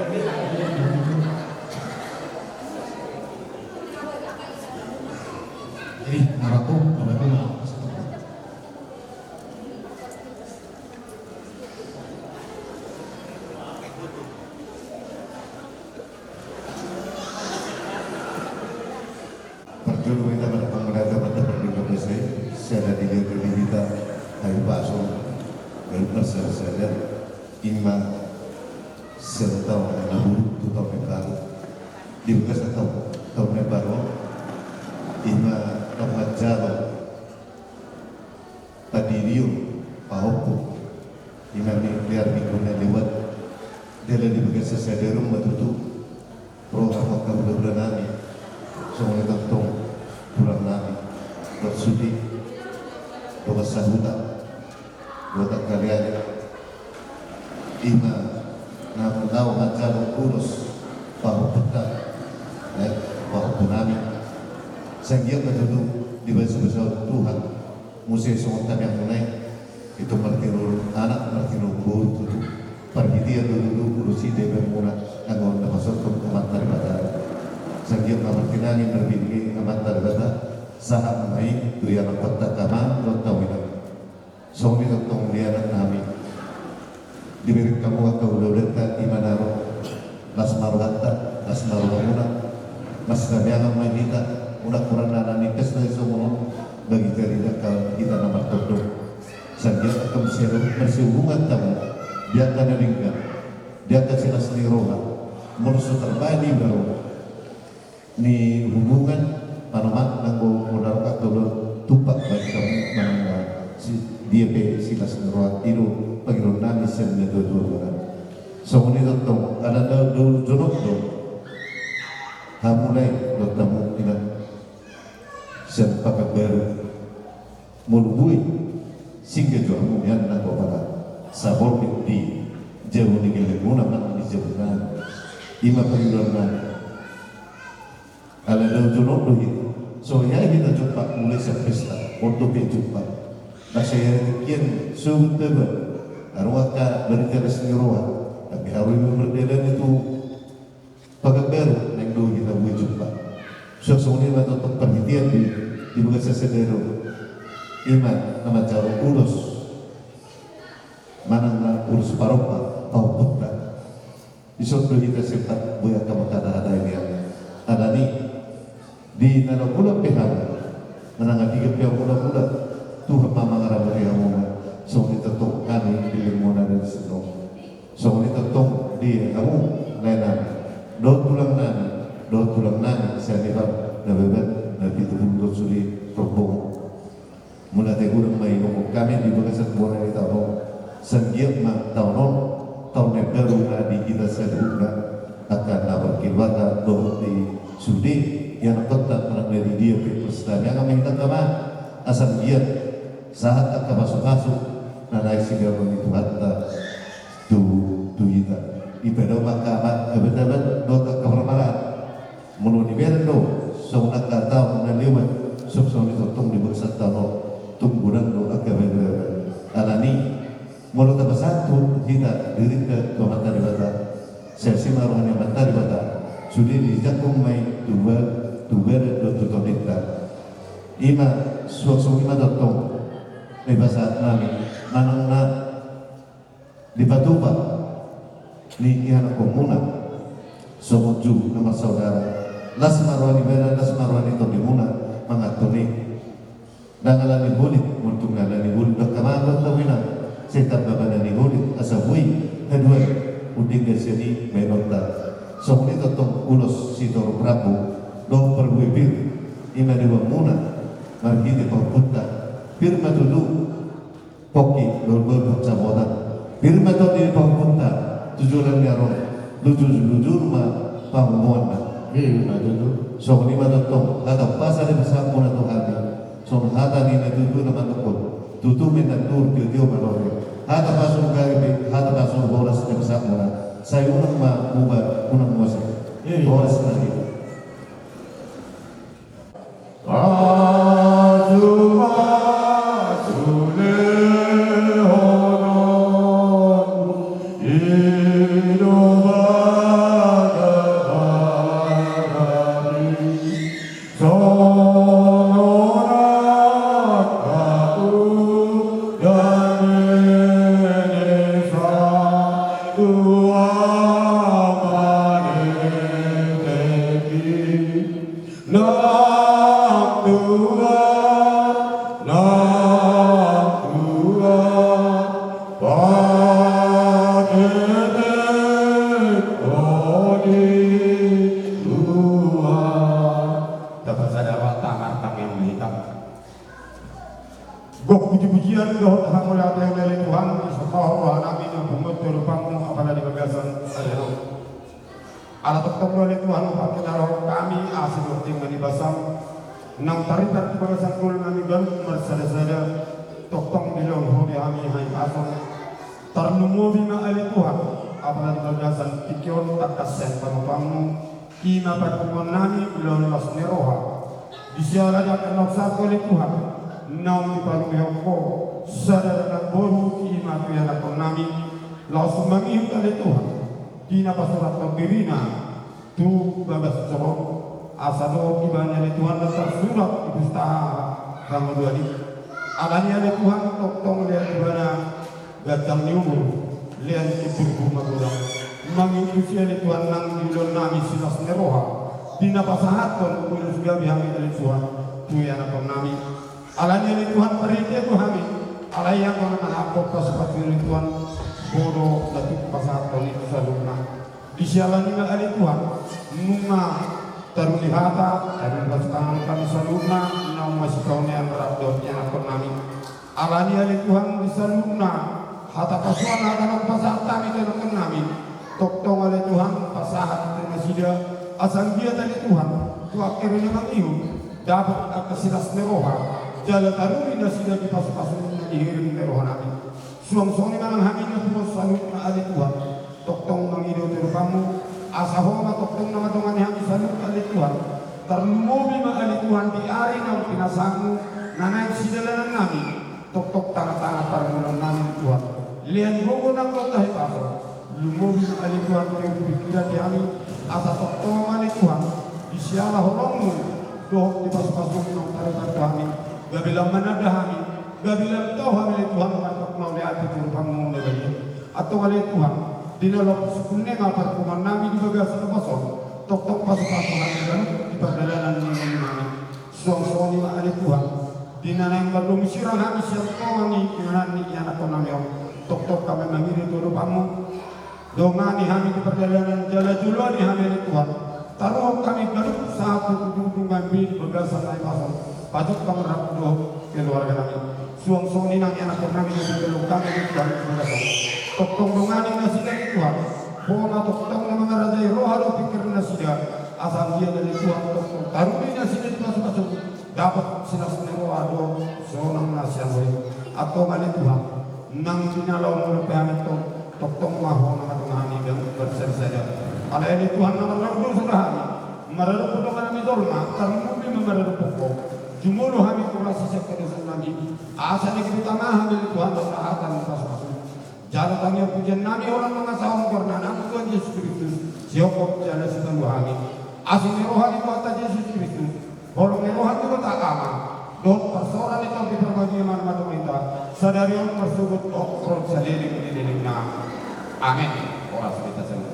Jadi, narako, narako, parjolo hita mandok mauliate Amanta Pardenggan Basa i, siala dilehon do di hita hahipason, gabe marsadar-sadar, ima sian taon na buruk tu taon na imbaru. Di bagasan taon, taon na imbaru, ima taon manjalo pandirion, pahompu, ima ni di ari Minggu na lewat, jala di bagasan sadari on ma tutu, ro hamu angka hulahula nami, songon i tongtong tulang nami, dohot sude, dongan sahuta, dohot angka aleale. Ima na laho manjalo ulos pahompunta, eh, pahompu nami. Sai anggiat ma tutu dibasabasahon Tuhan muse songon tangiangmuna i, tung martinorung anak, martinorung boru tutu. Parhitean do tutu ulos i dibaenmuna, anggo na pasahathon Amanta Debata. Sai anggiat ma martinangi marbinege Amanta Debata, sahat ma i tu ianakhonta, hamu dohot hamu inang. Songon i tongtong di anak nami. Dibereng hamu angka ulaulanta, ima na ro, las ma rohanta, las ma rohamuna. Marsitangiangan ma hita, unang hurang na nipes na songon on, bagi jadi angka hita na martondong. Sai anggiat hamu marsihubungan hamu di angka na denggan, di angka silas ni roha. Molo so tarbaen iba ro ni hubungan, panoman nanggo Olo, tumpak baen hamu manang na si dia pe silas ni roha, i do pangidoan nami sian natuatua muna. Songon i tongtong ala na dao jonok do hamu lae dohot hamu ina sian Pakanbaru. Molo boi singgah jo hamu nian nanggo pala saborbit di jabu ni gellengmuna manang di jabunami. I ma pangidoannami. Ala dao jonok do hita. So hea hita jumpa mulai sian pesta on dope jumpa. Nasa hea tingkian sogot taba. Adong angka barita las ni roha. Tapi haru i ma mardalani tu Pakanbaru naeng do hita boi jumpa. So songon i ma tongtong parhitean di di bagasan sadari on. I ma na manjalo ulos manang na ulos parompa pahompunta. Dison do hita sempat boi angka mangkatahatai nian. Alani di na laho mulak pe hamu manang na piga pe hamu laho mulak, Tuhan ma mangaramoti hamuna. Songon i tongtong hami gellengmuna na di son on. Songon i tongtong di hamu laenami dohot tulangnami dohot tulangnami sian Iban Nababan na pitu pulu dohot sude rombongan. Mauliate godang ma iboan hami di bagasan bona ni taon on. Sai anggiat ma taon on taon na imbaru na di hita saluhutna, angka na markeluarga dohot di sude ianakhonta manang na di dia pe marsitangiangan ma hita angka amang. Asa anggiat sahat angka pasupasu na naeng sigaron ni Tuhanta tu tu hita. Dipadao ma angka amang, abatabat dohot angka parmalaan. Molo dibereng do songon angka taon na lewat, songon i tongtong di bagasan taon on tung godang do angka babaen. Alani molo tapasahat tu hita dirinta tu Amanta Debata, sai asi ma roha ni Amanta Debata, sude dijangkon ma i tu ba tu badan dohot tu tondinta. I ma suang songon i ma tongtong na dipasahat nami manang na dipatupa ni ianakhonmuna songon ju na marsaudara. Las ma roha ni badan, las ma roha ni tondimuna mangantusi. Ndang ala ni holit, molo tung ala ni holit do angka amang dohot inang, sai tamba ma na ni holit asa boi haduan undenggan sian i baenonta. Songon i tongtong ulos sitorop rambu dohot parbue pir, i ma diboanmuna marhite pahompunta. Pir ma tutu pongki dohot pahompu sabotan. Pir ma tondi ni pahompunta tu joloan ni ari on. Lujurlujur ma pangomoanna. Pir ma tutu. Songon i ma tongtong hata umpasa dipasahatmuna tu hami. Songon hata ni natuatua na mandok on: Tutu ma indahan tuor, tiotio ma lore. Hata pasu gabe, hata pasu horas dipasahatmuna. Sai unang ma muba, unang mose. Horas ma di Nang tua, nang tua, paketek holi tua. Tapasada rohanta martangiang ma hita. Gok pujipujian dohot hamauliateon ale Tuhan, disorahon rohanami na pungu tu adopanmu apala di bagasan sadari on. Ala tongtong do ale Tuhan, pangkilalaon hami asi dohot inganan ni basam naung tarintap di bagasan ngolunami ganup marsadasada, tongtong dilehon Ho be hami hahipason. Tarlumobi ma ale Tuhan, apala di bagasan tingki on tangkas sian pangupamu, i ma parpunguannami, dilehon las ni roha. Di siala ni angka na sahat ale Tuhan, naung dipalumehon Ho sada anak boru, i ma tu ianakhonnami, laos mangihut ale Tuhan, di na pasurathon dirina tu bagas joro on, asa dohot ibana ale Tuhan na tarsurat di Pustaka Hangoluan i. Alani ale Tuhan, tongtong lehon ibana ganjang ni umur, lehon ni umur magodang. Mangihut tusi ale Tuhan nang di ulaonnami silas ni roha, di na pasahathon ulos gabe hami ale Tuhan tu ianakhonnami. Alani ale Tuhan, marhite do hami, alai anggo na mangampon pasupasu ale Tuhan, Ho do na tuk pasahathon i tu saluhutna. Di siala ni i ma ale Tuhan, nunga Taruli hata, taruli pasahat hami saluhutna, naung masipaonean rap dohot ianakhon nami. Alani ale Tuhan di saluhutna hata pasupasu na naung pasahat hami tu ianakhon nami. Tongtong ale Tuhan, pasahat tu nasida, asa anggiat ale Tuhan, tu angka ari na mangihut, dapot angka silas ni roha, jala taruli nasida di pasupasu na nihirim ni roha nami. Suang songon i ma nang hami na tubu saluhutna ale Tuhan. Tongtong mangido tu adopanmu, asa Ho ma tongtong na mandongani hami saluhut ale Tuhan. Tarlumobi ma ale Tuhan di ari naung pinasahatmu, na naeng sidalanan nami, tongtong tangatanga parngoluon nami ale Tuhan. Lean gogo nang ro tahe paso. Lumobi ma ale Tuhan tu pikiran di hami, asa tongtong ma ale Tuhan, di siala holongmu, dohot di pasupasu naung tarlumobi hami, gabe lam mananda hami, gabe lam tau hami ale Tuhan, mardok mauliate tu adopanmu na badia. Antong ale Tuhan, di na laho sungkun ma parpunguan nami di bagasan ombas on, tongtong pasupasu hami ganup di pardalanan ni ngolu nami. Suang songon i ma ale Tuhan, di na naeng mardomu sirang hami sian tonga ni inganan ni ianakhon nami on, tongtong hami mangido tu adopanmu, dongani hami di pardalanan jala joloani hami ale Tuhan. Taruhon hami ganup sahat tu dungdungan i di bagasan na i paso, pajumpang rap dohot keluarga nami. Suang songon i nang ianakhon nami na dipeluk hami ale Tuhan di bagasan on. Tongtong dongani nasida ale Tuhan. Ho ma tongtong na mangarajai roha dohot pingkiran nasida. Asa anggiat ale Tuhan tongtong taruli nasida di pasupasu, dapot silas ni roha dohot sonang na sian Ho i. Antong ale Tuhan, nang di na laho mangulahon hami tong, tongtong ma Ho na mandongani hami ganup marsiajar. Alai ale Tuhan na marlaok dosa do hami, maradophon dongan nami jolma, tarlumobi ma maradophon Ho. Jumolo hami hurang sian hadosaon nami, asa na gabe tama hami ale Tuhan dohot hata ni pasupasu. Jala tangiang pujian nami holan mangasahon goarna Anakmu Tuhan Jesus Kristus, sihophop jala sitalu hami. Asi ni roha ni Tuhanta Jesus Kristus, holong ni roha ni Debata Ama, dohot parsaoran ni Tondi Parbadia ma na mandongani hita, sadari on marsogot ro saleleng ni lelengna. Amen. Horas ma hita saluhut.